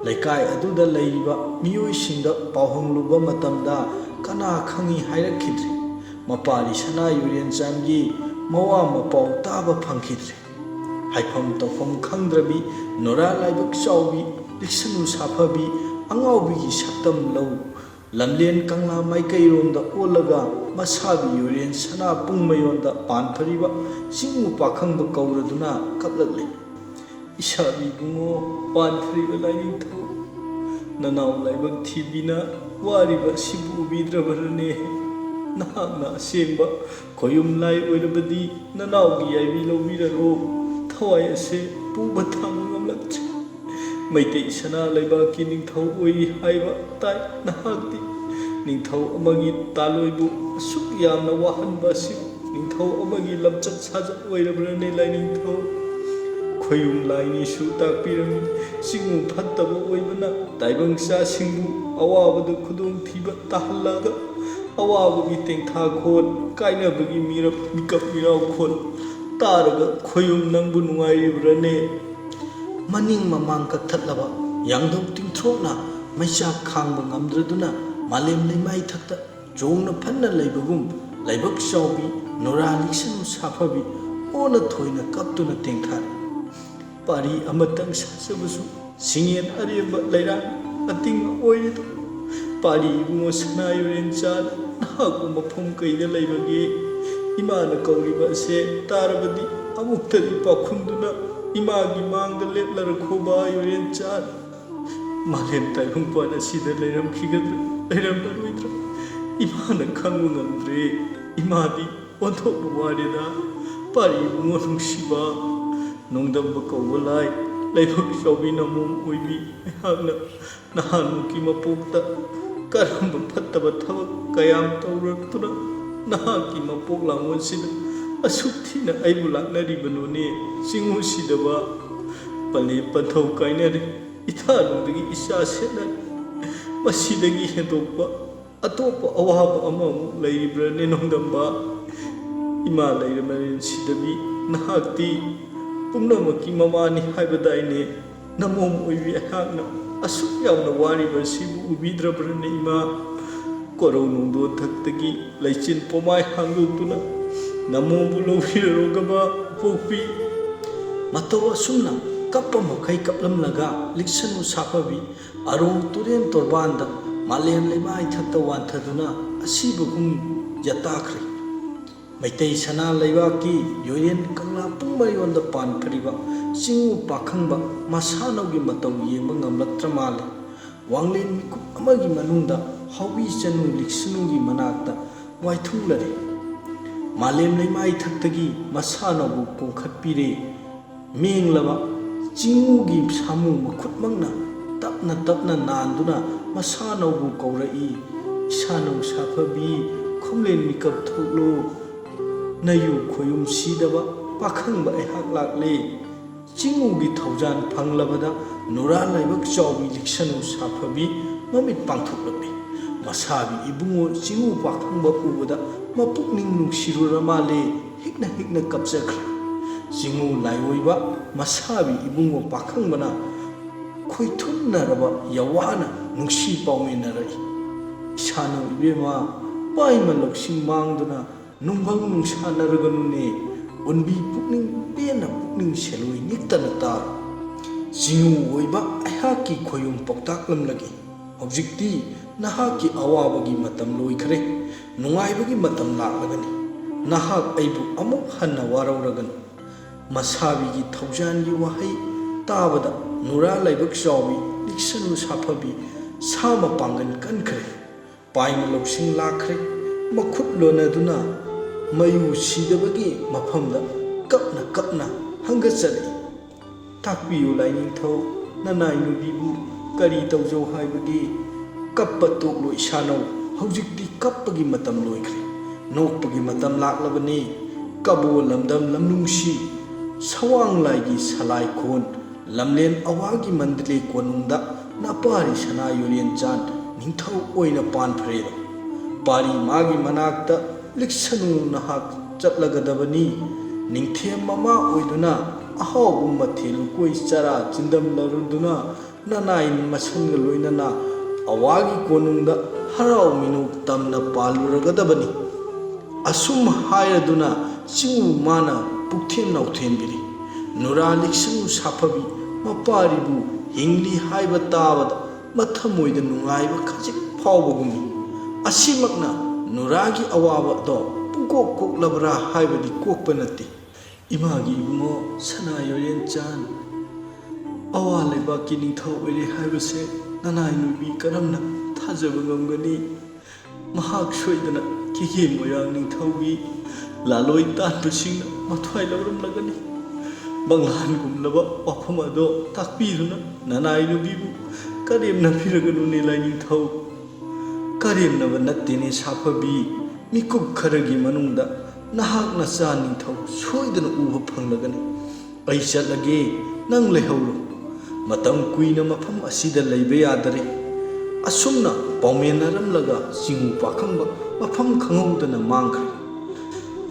ꯂꯩꯀꯥꯏ ꯑꯗꯨꯗ ꯂꯩꯔꯤꯕ ꯃꯤꯑꯣꯏꯁꯤꯡꯗ ꯄꯥꯎ ꯍꯪꯂꯨꯕ ꯃꯇꯝꯗ ꯀꯅꯥ ꯈꯪꯏ ꯍꯥꯏꯔꯛꯈꯤꯗ꯭ꯔꯦ꯫ ꯃꯄꯥꯔꯤ ꯁꯅꯥ ꯌꯨꯔꯦꯟꯆꯥꯟꯒꯤ ꯃꯋꯥ ꯃꯄꯥꯎ ꯇꯥꯕ ꯐꯪꯈꯤꯗ꯭ꯔꯦ꯫ ꯍꯥꯏꯐꯝ ꯇꯧꯐꯝ ꯈꯪꯗ꯭ꯔꯕꯤ ꯅꯨꯔꯥ ꯂꯥꯏꯕꯛ ꯆꯥꯎꯕꯤ ꯂꯤꯛꯁꯅꯨ ꯁꯥꯐꯕꯤ ꯑꯉꯥꯎꯕꯤꯒꯤ ꯁꯛꯇꯝ ꯂꯧ ꯂꯝꯂꯦꯟ ꯀꯪꯂꯥ ꯃꯥꯏꯀꯩꯔꯣꯝꯗ ꯑꯣꯜꯂꯒ ꯃꯁꯥꯕꯤ ꯌꯨꯔꯦꯟ ꯁꯅꯥ ꯄꯨꯡ ꯃꯌꯣꯟꯗ ꯄꯥꯟꯊꯔꯤꯕ ꯆꯤꯡꯉꯨ ꯄꯥꯈꯪꯕ ꯀꯧꯔꯗꯨꯅ ꯀꯞꯂꯛꯂꯦ꯫ "ꯏꯁꯥꯕꯤ ꯏꯕꯨꯡꯉꯣ, ꯄꯥꯟꯊꯔꯤꯕ ꯂꯥꯏꯅꯤꯡꯊꯧ, ꯅꯅꯥꯎ ꯂꯥꯏꯕꯛ ꯊꯤꯕꯤꯅ ꯋꯥꯔꯤꯕ ꯑꯁꯤꯕꯨ ꯎꯕꯤꯗ꯭ꯔꯕꯔꯅꯦ? ꯅꯍꯥꯛꯅ ꯑꯁꯦꯡꯕ ꯈꯣꯌꯨꯝ ꯂꯥꯏ ꯑꯣꯏꯔꯕꯗꯤ ꯅꯅꯥꯎꯒꯤ ꯌꯥꯏꯕꯤ ꯂꯧꯕꯤꯔꯔꯣ꯫ ꯊꯋꯥꯏ ꯑꯁꯦ ꯄꯨꯕ ꯊꯥꯡꯕ ꯉꯝꯂꯛꯇ꯭ꯔꯦ꯫ ꯃꯩꯇꯩ ꯁꯅꯥ ꯂꯩꯕꯥꯛꯀꯤ ꯅꯤꯡꯊꯧ ꯑꯣꯏꯔꯤ ꯍꯥꯏꯕ ꯇꯥꯏ꯫ ꯅꯍꯥꯛꯇꯤ ꯅꯤꯡꯊꯧ ꯑꯃꯒꯤ ꯇꯥꯂꯣꯏꯕꯨ ꯑꯁꯨꯛ ꯌꯥꯝꯅ ꯋꯥꯍꯟꯕ ꯑꯁꯤ ꯅꯤꯡꯊꯧ ꯑꯃꯒꯤ ꯂꯝꯆꯠ ꯁꯥꯖꯠ ꯑꯣꯏꯔꯕ꯭ꯔꯅꯦ ꯂꯥꯏꯅꯤꯡꯊꯧ?" ꯈꯣꯌꯨꯝ ꯂꯥꯏꯅꯤꯁꯨ ꯇꯥꯛꯄꯤꯔꯝꯃꯤ꯫ ꯆꯤꯡꯉꯨ ꯐꯠꯇꯕ ꯑꯣꯏꯕꯅ ꯇꯥꯏꯕꯪ ꯆꯥꯁꯤꯡꯕꯨ ꯑꯋꯥꯕꯗ ꯈꯨꯗꯣꯡꯊꯤꯕ ꯇꯥꯍꯜꯂꯒ ꯑꯋꯥꯕꯒꯤ ꯇꯦꯡꯊꯥꯈꯣꯜ, ꯀꯥꯏꯅꯕꯒꯤ ꯃꯤꯔꯞ, ꯃꯤꯀꯞ ꯃꯤꯔꯥꯎꯈꯣꯜ ꯇꯥꯔꯒ ꯈꯣꯌꯨꯝ ꯅꯪꯕꯨ ꯅꯨꯡꯉꯥꯏꯔꯤꯕ꯭ꯔꯅꯦ? ꯃꯅꯤꯡ ꯃꯃꯥꯡ ꯀꯛꯊꯠꯂꯕ ꯌꯥꯡꯗꯧ ꯇꯤꯡꯊ꯭ꯔꯣꯛꯅ ꯃꯩꯆꯥꯛ ꯈꯥꯡꯕ ꯉꯝꯗ꯭ꯔꯗꯨꯅ ꯃꯥꯂꯦꯝ ꯂꯩꯃꯥꯏ ꯊꯛꯇ ꯆꯣꯡꯅ ꯐꯟꯅ ꯂꯩꯕꯒꯨꯝ ꯂꯥꯏꯕꯛ ꯆꯥꯎꯕꯤ ꯅꯨꯔꯥ ꯂꯤꯛꯁꯅꯨ ꯁꯥꯐꯕꯤ ꯑꯣꯟꯅ ꯊꯣꯏꯅ ꯀꯞꯇꯨꯅ ꯇꯦꯡꯊꯥꯔꯦ꯫ ꯄꯥꯔꯤ ꯑꯃꯇꯪ ꯁꯥꯖꯕꯁꯨ ꯁꯤꯡꯌꯦꯟ ꯑꯔꯦꯝꯕ ꯂꯩꯔꯥꯡ ꯑꯇꯤꯡꯕ ꯑꯣꯏꯔꯦꯗꯣ꯫ ꯄꯥꯔꯤ ꯏꯕꯨꯡꯉꯣ ꯁꯅꯥ ꯌꯨꯔꯦꯟ ꯆꯥꯅ ꯅꯍꯥꯛꯄꯨ ꯃꯐꯝ ꯀꯩꯗ ꯂꯩꯕꯒꯦ? ꯏꯃꯥꯅ ꯀꯧꯔꯤꯕ ꯑꯁꯦ ꯇꯥꯔꯕꯗꯤ ꯑꯃꯨꯛꯇꯗꯤ ꯄꯥꯎꯈꯨꯝꯗꯨꯅ ꯏꯃꯥꯒꯤ ꯃꯥꯡꯗ ꯂꯦꯞꯂꯔꯈꯣꯕ ꯌꯨꯔꯦꯟ ꯆꯥꯅ꯫ ꯃꯥꯂꯦꯝ ꯇꯥꯏꯕꯪꯄꯥꯟ ꯑꯁꯤꯗ ꯂꯩꯔꯝꯈꯤꯒꯗ꯭ꯔꯥ ꯂꯩꯔꯝꯂꯔꯣꯏꯗ꯭ꯔꯥ ꯏꯃꯥꯅ ꯈꯪꯕ ꯉꯝꯗ꯭ꯔꯦ꯫ ꯏꯃꯥꯗꯤ ꯑꯣꯟꯊꯣꯛꯅ ꯋꯥꯔꯦꯗ꯫ ꯄꯥꯔꯤ ꯏꯕꯨꯡꯉꯣ ꯅꯨꯡꯁꯤꯕ, ꯅꯣꯡꯗꯝꯕ ꯀꯧꯕ ꯂꯥꯏ, ꯂꯥꯏꯕꯛ ꯆꯥꯎꯕꯤ ꯅꯃꯣꯝ ꯑꯣꯏꯕꯤ ꯑꯩꯍꯥꯛꯅ ꯅꯍꯥꯟꯃꯨꯛꯀꯤ ꯃꯄꯣꯛꯇ ꯀꯔꯝꯕ ꯐꯠꯇꯕ ꯊꯕꯛ ꯀꯌꯥꯝ ꯇꯧꯔꯛꯇꯨꯅ ꯅꯍꯥꯛꯀꯤ ꯃꯄꯣꯛ ꯂꯥꯡꯒꯣꯜꯁꯤꯗ ꯑꯁꯨꯛ ꯊꯤꯅ ꯑꯩꯕꯨ ꯂꯥꯛꯅꯔꯤꯕꯅꯣꯅꯦ? ꯆꯤꯡꯉꯨ ꯁꯤꯗꯕ, ꯄꯂꯦ ꯄꯟꯊꯧ ꯀꯥꯏꯅꯔꯦ, ꯏꯊꯥꯅꯨꯡꯗꯒꯤ ꯏꯆꯥ ꯁꯦꯠꯅꯔꯦ꯫ ꯃꯁꯤꯗꯒꯤ ꯍꯦꯟꯗꯣꯛꯄ ꯑꯇꯣꯞꯄ ꯑꯋꯥꯕ ꯑꯃꯃꯨꯛ ꯂꯩꯔꯤꯕ꯭ꯔꯅꯦ ꯅꯣꯡꯗꯝꯕ? ꯏꯃꯥ ꯂꯩꯔ ꯃꯔꯦꯟ ꯁꯤꯗꯕꯤ, ꯅꯍꯥꯛꯇꯤ ꯄꯨꯝꯅꯃꯛꯀꯤ ꯃꯃꯥꯅꯤ ꯍꯥꯏꯕꯗꯥꯏꯅꯦ? ꯅꯃꯣꯝ ꯑꯣꯏꯕꯤ ꯑꯩꯍꯥꯛꯅ ꯑꯁꯨꯛ ꯌꯥꯝꯅ ꯋꯥꯔꯤꯕ ꯑꯁꯤꯕꯨ ꯎꯕꯤꯗ꯭ꯔꯕ꯭ꯔꯅꯦ ꯏꯃꯥ? ꯀꯣꯔꯧ ꯅꯣꯡꯗꯣꯟꯊꯛꯇꯒꯤ ꯂꯩꯆꯤꯟ ꯄꯣꯃꯥꯏ ꯍꯥꯡꯗꯣꯛꯇꯨꯅ ꯅꯃꯣꯝꯕꯨ ꯂꯧꯕꯤꯔꯔꯣꯒꯕ ꯄꯣꯛꯄꯤ꯫ ꯃꯇꯧ ꯑꯁꯨꯝꯅ ꯀꯞꯄ ꯃꯈꯩ ꯀꯞꯂꯝꯂꯒ ꯂꯤꯛꯁꯅꯨ ꯁꯥꯐꯕꯤ ꯑꯔꯣꯡ ꯇꯨꯔꯦꯟ ꯇꯣꯔꯕꯥꯟꯗ ꯃꯥꯂꯦꯝ ꯂꯩꯃꯥꯏ ꯊꯛꯇ ꯋꯥꯟꯊꯗꯨꯅ ꯑꯁꯤꯕꯒꯨꯝ ꯌꯥꯇꯥꯈ꯭ꯔꯦ꯫ ꯃꯩꯇꯩ ꯁꯅꯥ ꯂꯩꯕꯥꯛꯀꯤ ꯌꯣꯏꯔꯦꯟ ꯀꯪꯂꯥ ꯄꯨꯡ ꯃꯌꯣꯟꯗ ꯄꯥꯟꯈ꯭ꯔꯤꯕ ꯆꯤꯡꯉꯨ ꯄꯥꯈꯪꯕ ꯃꯁꯥꯅꯧꯒꯤ ꯃꯇꯧ ꯌꯦꯡꯕ ꯉꯝꯂꯛꯇ꯭ꯔ ꯃꯥꯜꯂꯦ꯫ ꯋꯥꯡꯂꯦꯟ ꯃꯤꯀꯨꯞ ꯑꯃꯒꯤ ꯃꯅꯨꯡꯗ ꯍꯥꯎꯕꯤ ꯆꯅꯨ ꯂꯤꯛꯁꯅꯨꯒꯤ ꯃꯅꯥꯛꯇ ꯋꯥꯏꯊꯨꯡꯂꯔꯦ꯫ ꯃꯥꯂꯦꯝ ꯂꯩꯃꯥꯏ ꯊꯛꯇꯒꯤ ꯃꯁꯥꯅꯧꯕꯨ ꯀꯣꯡꯈꯠꯄꯤꯔꯦ꯫ ꯃꯦꯡꯂꯕ ꯆꯤꯡꯉꯨꯒꯤ ꯁꯥꯃꯨ ꯃꯈꯨꯠꯃꯛꯅ ꯇꯞꯅ ꯇꯞꯅ ꯅꯥꯟꯗꯨꯅ ꯃꯁꯥꯅꯧꯕꯨ ꯀꯧꯔꯛꯏ, "ꯏꯁꯥꯅꯧ ꯁꯥꯐꯕꯤ, ꯈꯣꯝꯂꯦꯟ ꯃꯤꯀꯞ ꯊꯣꯛꯂꯨ꯫ ꯅꯌꯨ ꯈꯣꯌꯨꯝ ꯁꯤꯗꯕ ꯄꯥꯈꯪꯕ ꯑꯩꯍꯥꯛ ꯂꯥꯛꯂꯦ꯫" ꯆꯤꯡꯉꯨꯒꯤ ꯊꯧꯖꯥꯟ ꯐꯪꯂꯕꯗ ꯅꯨꯔꯥ ꯂꯥꯏꯕꯛ ꯆꯥꯎꯕꯤ ꯂꯤꯛꯁꯅꯨ ꯁꯥꯐꯕꯤ ꯃꯃꯤꯠ ꯄꯥꯡꯊꯣꯛꯂꯛꯂꯦ꯫ ꯃꯁꯥꯕꯤ ꯏꯕꯨꯡꯉꯣ ꯆꯤꯡꯉꯨ ꯄꯥꯈꯪꯕ ꯎꯕꯗ ꯃꯄꯨꯛꯅꯤꯡ ꯅꯨꯡꯁꯤꯔꯨꯔ ꯃꯥꯜꯂꯦ꯫ ꯍꯤꯛꯅ ꯍꯤꯛꯅ ꯀꯞꯆꯈ꯭ꯔꯦ꯫ ꯆꯤꯡꯉꯨ ꯂꯥꯏꯑꯣꯏꯕ ꯃꯁꯥꯕꯤ ꯏꯕꯨꯡꯉꯣ ꯄꯥꯈꯪꯕꯅ ꯈꯣꯏꯊꯨꯝꯅꯔꯕ ꯌꯥꯋꯥꯅ ꯅꯨꯡꯁꯤ ꯄꯥꯎꯃꯤꯟꯅꯔꯛꯏ꯫ "ꯏꯁꯥꯅꯧ ꯏꯕꯦꯝꯃ, ꯄꯥꯏꯃ ꯂꯧꯁꯤꯡ ꯃꯥꯡꯗꯨꯅ ꯅꯨꯡꯕꯪ ꯅꯨꯡꯁꯥꯅꯔꯒꯅꯨꯅꯦ꯫ ꯀꯨꯟꯕꯤ ꯄꯨꯛꯅꯤꯡ ꯄꯦꯟꯅ ꯄꯨꯛꯅꯤꯡ ꯁꯦꯜꯂꯣꯏ ꯅꯤꯛꯇꯅ ꯇꯥꯔꯣ꯫ ꯆꯤꯡꯉꯨ ꯑꯣꯏꯕ ꯑꯩꯍꯥꯛꯀꯤ ꯈꯣꯏꯌꯨꯝ ꯄꯥꯎꯇꯥꯛꯂꯝꯂꯒꯦ꯫ ꯍꯧꯖꯤꯛꯇꯤ ꯅꯍꯥꯛꯀꯤ ꯑꯋꯥꯕꯒꯤ ꯃꯇꯝ ꯂꯣꯏꯈ꯭ꯔꯦ꯫ ꯅꯨꯡꯉꯥꯏꯕꯒꯤ ꯃꯇꯝ ꯂꯥꯛꯂꯒꯅꯤ꯫ ꯅꯍꯥꯛ ꯑꯩꯕꯨ ꯑꯃꯨꯛ ꯍꯟꯅ ꯋꯥꯔꯧꯔꯒꯅꯨ꯫ ꯃꯁꯥꯕꯤꯒꯤ ꯊꯧꯖꯥꯟꯒꯤ ꯋꯥꯍꯩ ꯇꯥꯕꯗ ꯅꯨꯔꯥ ꯂꯥꯏꯕꯛ ꯆꯥꯎꯕꯤ ꯂꯤꯛꯁꯅꯨ ꯁꯥꯐꯕꯤ ꯁꯥ ꯃꯄꯥꯡꯒꯜ ꯀꯟꯈ꯭ꯔꯦ꯫ ꯄꯥꯏꯅ ꯂꯧꯁꯤꯡ ꯂꯥꯛꯈ꯭ꯔꯦ꯫ ꯃꯈꯨꯠ ꯂꯣꯟꯅꯗꯨꯅ ꯃꯌꯨ ꯁꯤꯗꯕꯒꯤ ꯃꯐꯝꯗ ꯀꯞꯅ ꯀꯞꯅ ꯍꯪꯒꯠꯆꯔꯛꯏ꯫ ꯇꯥꯛꯄꯤꯌꯨ ꯂꯥꯏꯅꯤꯡꯊꯧ, ꯅꯅꯥꯏ ꯅꯨꯄꯤꯕꯨ ꯀꯔꯤ ꯇꯧꯖꯧ ꯍꯥꯏꯕꯒꯦ? ꯀꯞꯄ ꯇꯣꯛꯂꯣ ꯏꯁꯥꯅꯧ꯫ ꯍꯧꯖꯤꯛꯇꯤ ꯀꯞꯄꯒꯤ ꯃꯇꯝ ꯂꯣꯏꯈ꯭ꯔꯦ꯫ ꯅꯣꯛꯄꯒꯤ ꯃꯇꯝ ꯂꯥꯛꯂꯕꯅꯤ꯫ ꯀꯕꯣ ꯂꯝꯗꯝ ꯂꯝꯅꯨꯡꯁꯤ, ꯁꯋꯥꯡ ꯂꯥꯏꯒꯤ ꯁꯂꯥꯏ ꯈꯣꯟ, ꯂꯝꯂꯦꯟ ꯑꯋꯥꯒꯤ ꯃꯟꯗꯂꯦ ꯀꯣꯅꯨꯡꯗ ꯅꯄꯥꯔꯤ ꯁꯅꯥ ꯌꯣꯔꯦꯟ ꯆꯥꯟ ꯅꯤꯡꯊꯧ ꯑꯣꯏꯅ ꯄꯥꯟꯐꯔꯦꯗꯣ꯫ ꯄꯥꯔꯤ ꯃꯥꯒꯤ ꯃꯅꯥꯛꯇ ꯂꯤꯛꯁꯅꯨ ꯅꯍꯥꯛ ꯆꯠꯂꯒꯗꯕꯅꯤ꯫ ꯅꯤꯡꯊꯦꯝ ꯃꯃꯥ ꯑꯣꯏꯗꯨꯅ ꯑꯍꯥꯎꯕ ꯃꯊꯦꯜ ꯂꯨꯀꯣꯏ ꯆꯔꯥ ꯆꯤꯟꯗꯝꯂꯔꯨꯗꯨꯅ ꯅꯅꯥꯏ ꯃꯁꯟꯒ ꯂꯣꯏꯅꯅ ꯑꯋꯥꯒꯤ ꯀꯣꯅꯨꯡꯗ ꯍꯔꯥꯎ ꯃꯤꯅꯣꯛ ꯇꯝꯅ ꯄꯥꯜꯂꯨꯔꯒꯗꯕꯅꯤ꯫ ꯑꯁꯨꯝ ꯍꯥꯏꯔꯗꯨꯅ ꯆꯤꯡꯉꯨ ꯃꯥꯅ ꯄꯨꯛꯊꯦꯝ ꯅꯥꯎꯊꯦꯝꯕꯤꯔꯤ꯫ ꯅꯨꯔꯥ ꯂꯤꯛꯁꯅꯨ ꯁꯥꯐꯕꯤ ꯃꯄꯥꯔꯤꯕꯨ ꯍꯤꯡꯂꯤ ꯍꯥꯏꯕ ꯇꯥꯕꯗ ꯃꯊꯃꯣꯏꯗ ꯅꯨꯡꯉꯥꯏꯕ ꯈꯖꯤꯛ ꯐꯥꯎꯕꯒꯨꯝꯃꯤ꯫ ꯑꯁꯤꯃꯛꯅ ꯅꯨꯔꯥꯒꯤ ꯑꯋꯥꯕ ꯑꯗꯣ ꯄꯨꯡꯀꯣꯛ ꯀꯣꯛꯂꯕ꯭ꯔꯥ ꯍꯥꯏꯕꯗꯤ ꯀꯣꯛꯄ ꯅꯠꯇꯦ꯫ ꯏꯃꯥꯒꯤ ꯏꯕꯨꯡꯉꯣ ꯁꯅꯥ ꯌꯣꯔꯦꯟ ꯆꯥꯟ ꯑꯋꯥ ꯂꯩꯕꯥꯛꯀꯤ ꯅꯤꯡꯊꯧ ꯑꯣꯏꯔꯦ ꯍꯥꯏꯕꯁꯦ ꯅꯅꯥꯏ ꯅꯨꯄꯤ ꯀꯔꯝꯅ ꯊꯥꯖꯕ ꯉꯝꯒꯅꯤ? ꯃꯍꯥꯛ ꯁꯣꯏꯗꯅ ꯀꯦꯒꯦ ꯃꯣꯏꯔꯥꯡ ꯅꯤꯡꯊꯧꯒꯤ ꯂꯥꯂꯣꯏ ꯇꯥꯟꯕꯁꯤꯡꯅ ꯃꯊ꯭ꯋꯥꯏ ꯂꯧꯔꯝꯂꯒꯅꯤ꯫ ꯃꯪꯂꯥꯟꯒꯨꯝꯂꯕ ꯋꯥꯐꯝ ꯑꯗꯣ ꯇꯥꯛꯄꯤꯗꯨꯅ ꯅꯅꯥꯏ ꯅꯨꯄꯤꯕꯨ ꯀꯔꯦꯝꯅꯕꯤꯔꯒꯅꯨꯅꯦ ꯂꯥꯏꯅꯤꯡꯊꯧ꯫ ꯀꯔꯦꯝꯅꯕ ꯅꯠꯇꯦꯅꯦ ꯁꯥꯐꯕꯤ, ꯃꯤꯀꯨꯞ ꯈꯔꯒꯤ ꯃꯅꯨꯡꯗ ꯅꯍꯥꯛ ꯅꯆꯥ ꯅꯤꯡꯊꯧ ꯁꯣꯏꯗꯅ ꯎꯕ ꯐꯪꯂꯒꯅꯤ꯫ ꯑꯩ ꯆꯠꯂꯒꯦ, ꯅꯪ ꯂꯩꯍꯧꯔꯣ꯫ ꯃꯇꯝ ꯀꯨꯏꯅ ꯃꯐꯝ ꯑꯁꯤꯗ ꯂꯩꯕ ꯌꯥꯗꯔꯦ꯫ ꯑꯁꯨꯝꯅ ꯄꯥꯎꯃꯦꯟꯅꯔꯝꯂꯒ ꯆꯤꯡꯉꯨ ꯄꯥꯈꯪꯕ ꯃꯐꯝ ꯈꯪꯍꯧꯗꯅ ꯃꯥꯡꯈ꯭ꯔꯦ꯫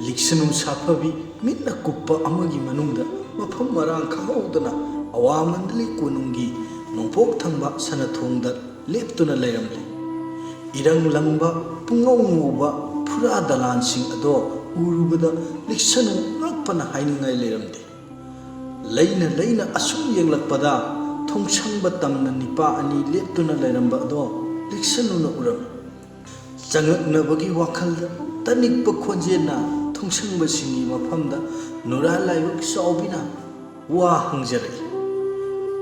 ꯂꯤꯛꯁꯅꯨ ꯁꯥꯐꯕꯤ ꯃꯤꯠꯅ ꯀꯨꯞꯄ ꯑꯃꯒꯤ ꯃꯅꯨꯡꯗ ꯃꯐꯝ ꯃꯔꯥꯡ ꯈꯪꯍꯧꯗꯅ ꯑꯋꯥ ꯃꯟꯗꯂꯤ ꯀꯣꯅꯨꯡꯒꯤ ꯅꯣꯡꯄꯣꯛ ꯊꯪꯕ ꯁꯅꯊꯣꯡꯗ ꯂꯦꯞꯇꯨꯅ ꯂꯩꯔꯝꯂꯦ꯫ ꯏꯔꯪ ꯂꯪꯕ ꯄꯨꯡꯉꯧ ꯉꯧꯕ ꯐꯨꯔꯥ ꯗꯂꯥꯟꯁꯤꯡ ꯑꯗꯣ ꯎꯔꯨꯕꯗ ꯂꯤꯛꯁꯅꯨ ꯉꯛꯄꯅ ꯍꯥꯏꯅꯤꯡꯉꯥꯏ ꯂꯩꯔꯝꯗꯦ꯫ ꯂꯩꯅ ꯂꯩꯅ ꯑꯁꯨꯝ ꯌꯦꯡꯂꯛꯄꯗ ꯊꯣꯡꯁꯪꯕ ꯇꯝꯅ ꯅꯤꯄꯥ ꯑꯅꯤ ꯂꯦꯞꯇꯨꯅ ꯂꯩꯔꯝꯕ ꯑꯗꯣ ꯂꯤꯛꯁꯅꯨꯅ ꯎꯔꯝꯃꯤ꯫ ꯆꯉꯛꯅꯕꯒꯤ ꯋꯥꯈꯜꯗ ꯇꯅꯤꯛꯄ ꯈꯣꯟꯖꯦꯜꯅ ꯊꯣꯡꯁꯪꯕꯁꯤꯡꯒꯤ ꯃꯐꯝꯗ ꯅꯨꯔꯥ ꯂꯥꯏꯕꯛ ꯆꯥꯎꯕꯤꯅ ꯋꯥ ꯍꯪꯖꯔꯛꯏ꯫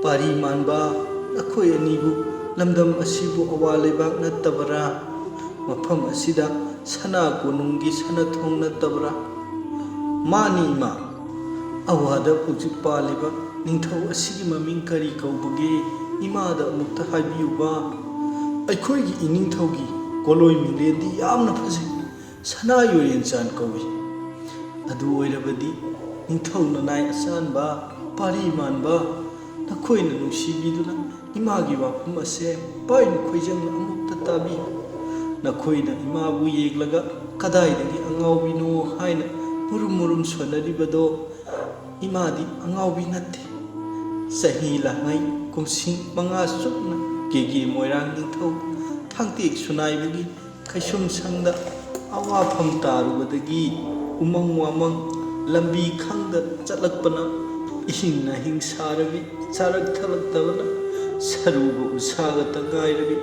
"ꯄꯥꯔꯤ ꯃꯥꯟꯕ, ꯅꯈꯣꯏ ꯑꯅꯤꯕꯨ ꯂꯝꯗꯝ ꯑꯁꯤꯕꯨ ꯑꯋꯥ ꯂꯩꯕꯥꯛ ꯅꯠꯇꯕꯔꯥ? ꯃꯐꯝ ꯑꯁꯤꯗ ꯁꯅꯥ ꯀꯣꯅꯨꯡꯒꯤ ꯁꯅꯥꯊꯣꯡ ꯅꯠꯇꯕꯔꯥ?" "ꯃꯥꯅꯤ ꯏꯃꯥ꯫ ꯑꯋꯥꯗ ꯍꯧꯖꯤꯛ ꯄꯥꯜꯂꯤꯕ ꯅꯤꯡꯊꯧ ꯑꯁꯤꯒꯤ ꯃꯃꯤꯡ ꯀꯔꯤ ꯀꯧꯕꯒꯦ? ꯏꯃꯥꯗ ꯑꯃꯨꯛꯇ ꯍꯥꯏꯕꯤꯌꯨꯕ꯫ ꯑꯩꯈꯣꯏꯒꯤ ꯏꯅꯤꯡꯊꯧꯒꯤ ꯀꯣꯂꯣꯏ ꯃꯤꯡꯂꯦꯟꯗꯤ ꯌꯥꯝꯅ ꯐꯖꯩ꯫ ꯁꯅꯥ ꯌꯣꯌꯦꯟꯆꯥꯟ ꯀꯧꯏ꯫ ꯑꯗꯨ ꯑꯣꯏꯔꯕꯗꯤ ꯅꯤꯡꯊꯧ ꯅꯅꯥꯏ ꯑꯆꯥꯟꯕ, ꯄꯥꯔꯤ ꯃꯥꯟꯕ, ꯅꯈꯣꯏꯅ ꯅꯨꯡꯁꯤꯕꯤꯗꯨꯅ ꯏꯃꯥꯒꯤ ꯋꯥꯐꯝ ꯑꯁꯦ ꯄꯥꯏꯅ ꯈꯣꯏꯖꯪꯅ ꯑꯃꯨꯛꯇ ꯇꯥꯕꯤꯌꯨ꯫ ꯅꯈꯣꯏꯅ ꯏꯃꯥꯕꯨ ꯌꯦꯡꯂꯒ ꯀꯗꯥꯏꯗꯒꯤ ꯑꯉꯥꯎꯕꯤꯅꯣ ꯍꯥꯏꯅ ꯃꯨꯔꯨꯝ ꯃꯨꯔꯨꯝ ꯁꯣꯟꯅꯔꯤꯕꯗꯣ, ꯏꯃꯥꯗꯤ ꯑꯉꯥꯎꯕꯤ ꯅꯠꯇꯦ꯫ ꯆꯍꯤ ꯂꯥꯡꯉꯩ ꯀꯨꯝꯁꯤꯡ ꯃꯉꯥ ꯆꯨꯞꯅ ꯀꯦꯒꯦ ꯃꯣꯏꯔꯥꯡ ꯅꯤꯡꯊꯧ ꯊꯥꯡꯇꯦꯛ ꯁꯨꯅꯥꯏꯕꯒꯤ ꯀꯩꯁꯨꯝ ꯁꯪꯗ ꯑꯋꯥꯐꯝ ꯇꯥꯔꯨꯕꯗꯒꯤ ꯎꯃꯪ ꯋꯥꯃꯪ ꯂꯝꯕꯤ ꯈꯪꯗ ꯆꯠꯂꯛꯄꯅ ꯏꯍꯤꯡ ꯅꯥꯍꯤꯡ ꯁꯥꯔꯕꯤ, ꯆꯥꯔꯛ ꯊꯛꯂꯛꯇꯕꯅ ꯁꯔꯨꯒ ꯎꯟꯁꯥꯒꯇ ꯉꯥꯏꯔꯕꯤ,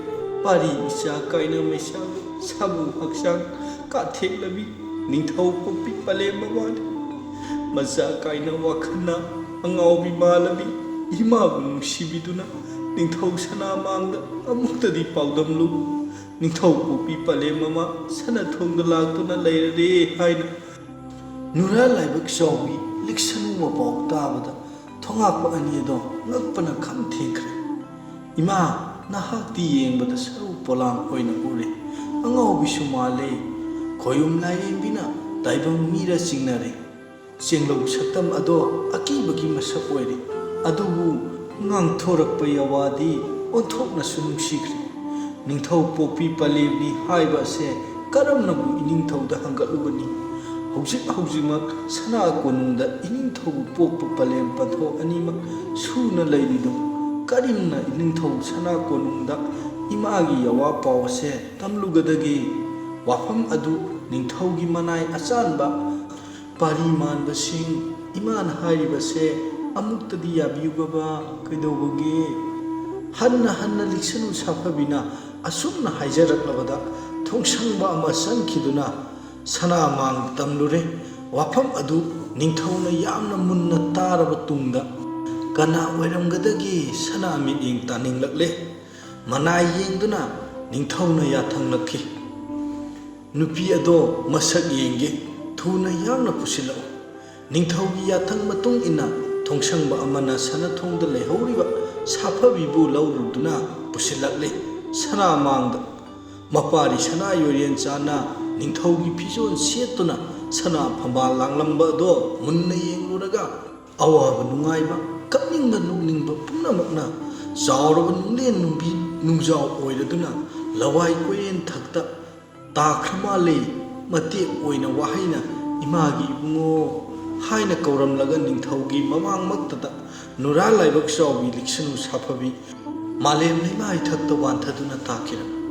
ꯄꯥꯔꯤ ꯏꯆꯥ ꯀꯥꯏꯅ ꯃꯩꯁꯥ ꯁꯥꯃꯨ ꯍꯛꯆꯥꯡ ꯀꯥꯊꯦꯛꯂꯕꯤ ꯅꯤꯡꯊꯧ ꯄꯣꯛꯄꯤ ꯄꯂꯦꯝ ꯃꯃꯥꯅꯤ꯫ ꯃꯆꯥ ꯀꯥꯏꯅ ꯋꯥꯈꯜꯅ ꯑꯉꯥꯎꯕꯤ ꯃꯥꯜꯂꯕꯤ ꯏꯃꯥꯕꯨ ꯅꯨꯡꯁꯤꯕꯤꯗꯨꯅ ꯅꯤꯡꯊꯧ ꯁꯅꯥ ꯃꯥꯡꯗ ꯑꯃꯨꯛꯇꯗꯤ ꯄꯥꯎꯗꯝꯂꯨ꯫ ꯅꯤꯡꯊꯧ ꯄꯣꯛꯄꯤ ꯄꯂꯦꯝ ꯃꯃꯥ ꯁꯅꯥꯊꯣꯡꯗ ꯂꯥꯛꯇꯨꯅ ꯂꯩꯔꯔꯦ ꯍꯥꯏꯅ ꯅꯨꯔꯥ ꯂꯥꯏꯕꯛ ꯆꯥꯎꯕꯤ ꯂꯤꯛꯁꯅꯨ ꯃꯄꯥꯎ ꯇꯥꯕꯗ ꯊꯣꯉꯥꯛꯄ ꯑꯅꯤ ꯑꯗꯣ ꯉꯛꯄꯅ ꯈꯝ ꯊꯦꯡꯈ꯭ꯔꯦ꯫ "ꯏꯃꯥ, ꯅꯍꯥꯛꯇꯤ ꯌꯦꯡꯕꯗ ꯁꯔꯨ ꯄꯣꯂꯥꯡ ꯑꯣꯏꯅ ꯎꯔꯦ꯫ ꯑꯉꯥꯎꯕꯤꯁꯨ ꯃꯥꯜꯂꯦ꯫ ꯈꯣꯌꯨꯝ ꯂꯥꯏꯔꯦꯝꯕꯤꯅ ꯇꯥꯏꯕꯪ ꯃꯤꯔ ꯆꯤꯡꯅꯔꯦ꯫ ꯆꯦꯡꯂꯧ ꯁꯛꯇꯝ ꯑꯗꯣ ꯑꯀꯤꯕꯒꯤ ꯃꯁꯛ ꯑꯣꯏꯔꯦ꯫ ꯑꯗꯨꯕꯨ ꯉꯥꯡꯊꯣꯔꯛꯄ ꯌꯥꯋꯥꯗꯤ ꯑꯣꯟꯊꯣꯛꯅꯁꯨ ꯅꯨꯡꯁꯤꯈ꯭ꯔꯦ꯫ ꯅꯤꯡꯊꯧ ꯄꯣꯛꯄꯤ ꯄꯂꯦꯝꯅꯤ ꯍꯥꯏꯕ ꯑꯁꯦ ꯀꯔꯝꯅꯕꯨ ꯏꯅꯤꯡꯊꯧꯗ ꯍꯪꯒꯠꯂꯨꯒꯅꯤ? ꯍꯧꯖꯤꯛ ꯍꯧꯖꯤꯛꯃꯛ ꯁꯅꯥ ꯀꯣꯅꯨꯡꯗ ꯏꯅꯤꯡꯊꯧꯕꯨ ꯄꯣꯛꯄ ꯄꯂꯦꯝ ꯄꯟꯊꯧ ꯑꯅꯤꯃꯛ ꯁꯨꯅ ꯂꯩꯔꯤꯗꯨ ꯀꯔꯤꯝꯅ ꯏꯅꯤꯡꯊꯧ ꯁꯅꯥ ꯀꯣꯅꯨꯡꯗ ꯏꯃꯥꯒꯤ ꯌꯥꯋꯥ ꯄꯥꯎ ꯑꯁꯦ ꯇꯝꯂꯨꯒꯗꯒꯦ? ꯋꯥꯐꯝ ꯑꯗꯨ ꯅꯤꯡꯊꯧꯒꯤ ꯃꯅꯥꯏ ꯑꯆꯥꯟꯕ ꯄꯥꯔꯤ ꯃꯥꯟꯕꯁꯤꯡ, ꯏꯃꯥꯅ ꯍꯥꯏꯔꯤꯕꯁꯦ ꯑꯃꯨꯛꯇꯗꯤ ꯌꯥꯕꯤꯌꯨꯕ꯫ ꯀꯩꯗꯧꯕꯒꯦ? ꯍꯟꯅ ꯍꯟꯅ ꯂꯤꯛꯁꯅꯨ ꯁꯥꯐꯕꯤꯅ ꯑꯁꯨꯝꯅ ꯍꯥꯏꯖꯔꯛꯂꯕꯗ ꯊꯣꯡꯁꯪꯕ ꯑꯃ ꯆꯪꯈꯤꯗꯨꯅ ꯁꯅꯥꯃꯥꯡ ꯇꯝꯂꯨꯔꯦ꯫ ꯋꯥꯐꯝ ꯑꯗꯨ ꯅꯤꯡꯊꯧꯅ ꯌꯥꯝꯅ ꯃꯨꯟꯅ ꯇꯥꯔꯕ ꯇꯨꯡꯗ, "ꯀꯅꯥ ꯑꯣꯏꯔꯝꯒꯗꯒꯦ?" ꯁꯅꯥ ꯃꯤꯠꯌꯦꯡ ꯇꯥꯅꯤꯡꯂꯛꯂꯦ꯫ ꯃꯅꯥꯏ ꯌꯦꯡꯗꯨꯅ ꯅꯤꯡꯊꯧꯅ ꯌꯥꯊꯪꯂꯛꯈꯤ, "ꯅꯨꯄꯤ ꯑꯗꯣ ꯃꯁꯛ ꯌꯦꯡꯒꯦ, ꯊꯨꯅ ꯌꯥꯡꯅ ꯄꯨꯁꯤꯜꯂꯛꯎ꯫" ꯅꯤꯡꯊꯧꯒꯤ ꯌꯥꯊꯪ ꯃꯇꯨꯡ ꯏꯟꯅ ꯊꯣꯡꯁꯪꯕ ꯑꯃꯅ ꯁꯅꯥꯊꯣꯡꯗ ꯂꯩꯍꯧꯔꯤꯕ ꯁꯥꯐꯕꯤꯕꯨ ꯂꯧꯔꯨꯗꯨꯅ ꯄꯨꯁꯤꯜꯂꯛꯂꯦ꯫ ꯁꯅꯥ ꯃꯥꯡꯗ ꯃꯄꯥꯔꯤ ꯁꯅꯥ ꯌꯣꯏꯔꯦꯟ ꯆꯥꯅ ꯅꯤꯡꯊꯧꯒꯤ ꯐꯤꯖꯣꯜ ꯁꯦꯠꯇꯨꯅ ꯁꯅꯥ ꯐꯝꯕꯥꯜ ꯂꯥꯡꯂꯝꯕ ꯑꯗꯣ ꯃꯨꯟꯅ ꯌꯦꯡꯂꯨꯔꯒ ꯑꯋꯥꯕ ꯅꯨꯡꯉꯥꯏꯕ, ꯀꯞꯅꯤꯡꯕ ꯅꯣꯛꯅꯤꯡꯕ ꯄꯨꯝꯅꯃꯛꯅ ꯆꯥꯎꯔꯕ ꯅꯨꯡꯂꯦꯟ ꯅꯨꯡꯕꯤ ꯅꯨꯡꯖꯥꯎ ꯑꯣꯏꯔꯗꯨꯅ ꯂꯋꯥꯏ ꯀꯣꯏꯔꯦꯟ ꯊꯛꯇ ꯇꯥꯈ꯭ꯔ ꯃꯥꯜꯂꯦ꯫ ꯃꯇꯦꯛ ꯑꯣꯏꯅ ꯋꯥꯍꯩꯅ "ꯏꯃꯥꯒꯤ ꯏꯕꯨꯡꯉꯣ" ꯍꯥꯏꯅ ꯀꯧꯔꯝꯂꯒ ꯅꯤꯡꯊꯧꯒꯤ ꯃꯃꯥꯡꯃꯛꯇꯗ ꯅꯨꯔꯥ ꯂꯥꯏꯕꯛ ꯆꯥꯎꯕꯤ ꯂꯤꯛꯁꯅꯨ ꯁꯥꯐꯕꯤ ꯃꯥꯂꯦꯝ ꯂꯩꯃꯥꯏ ꯊꯛꯇ ꯋꯥꯟꯊꯗꯨꯅ ꯇꯥꯈꯤꯔꯝꯃꯤ꯫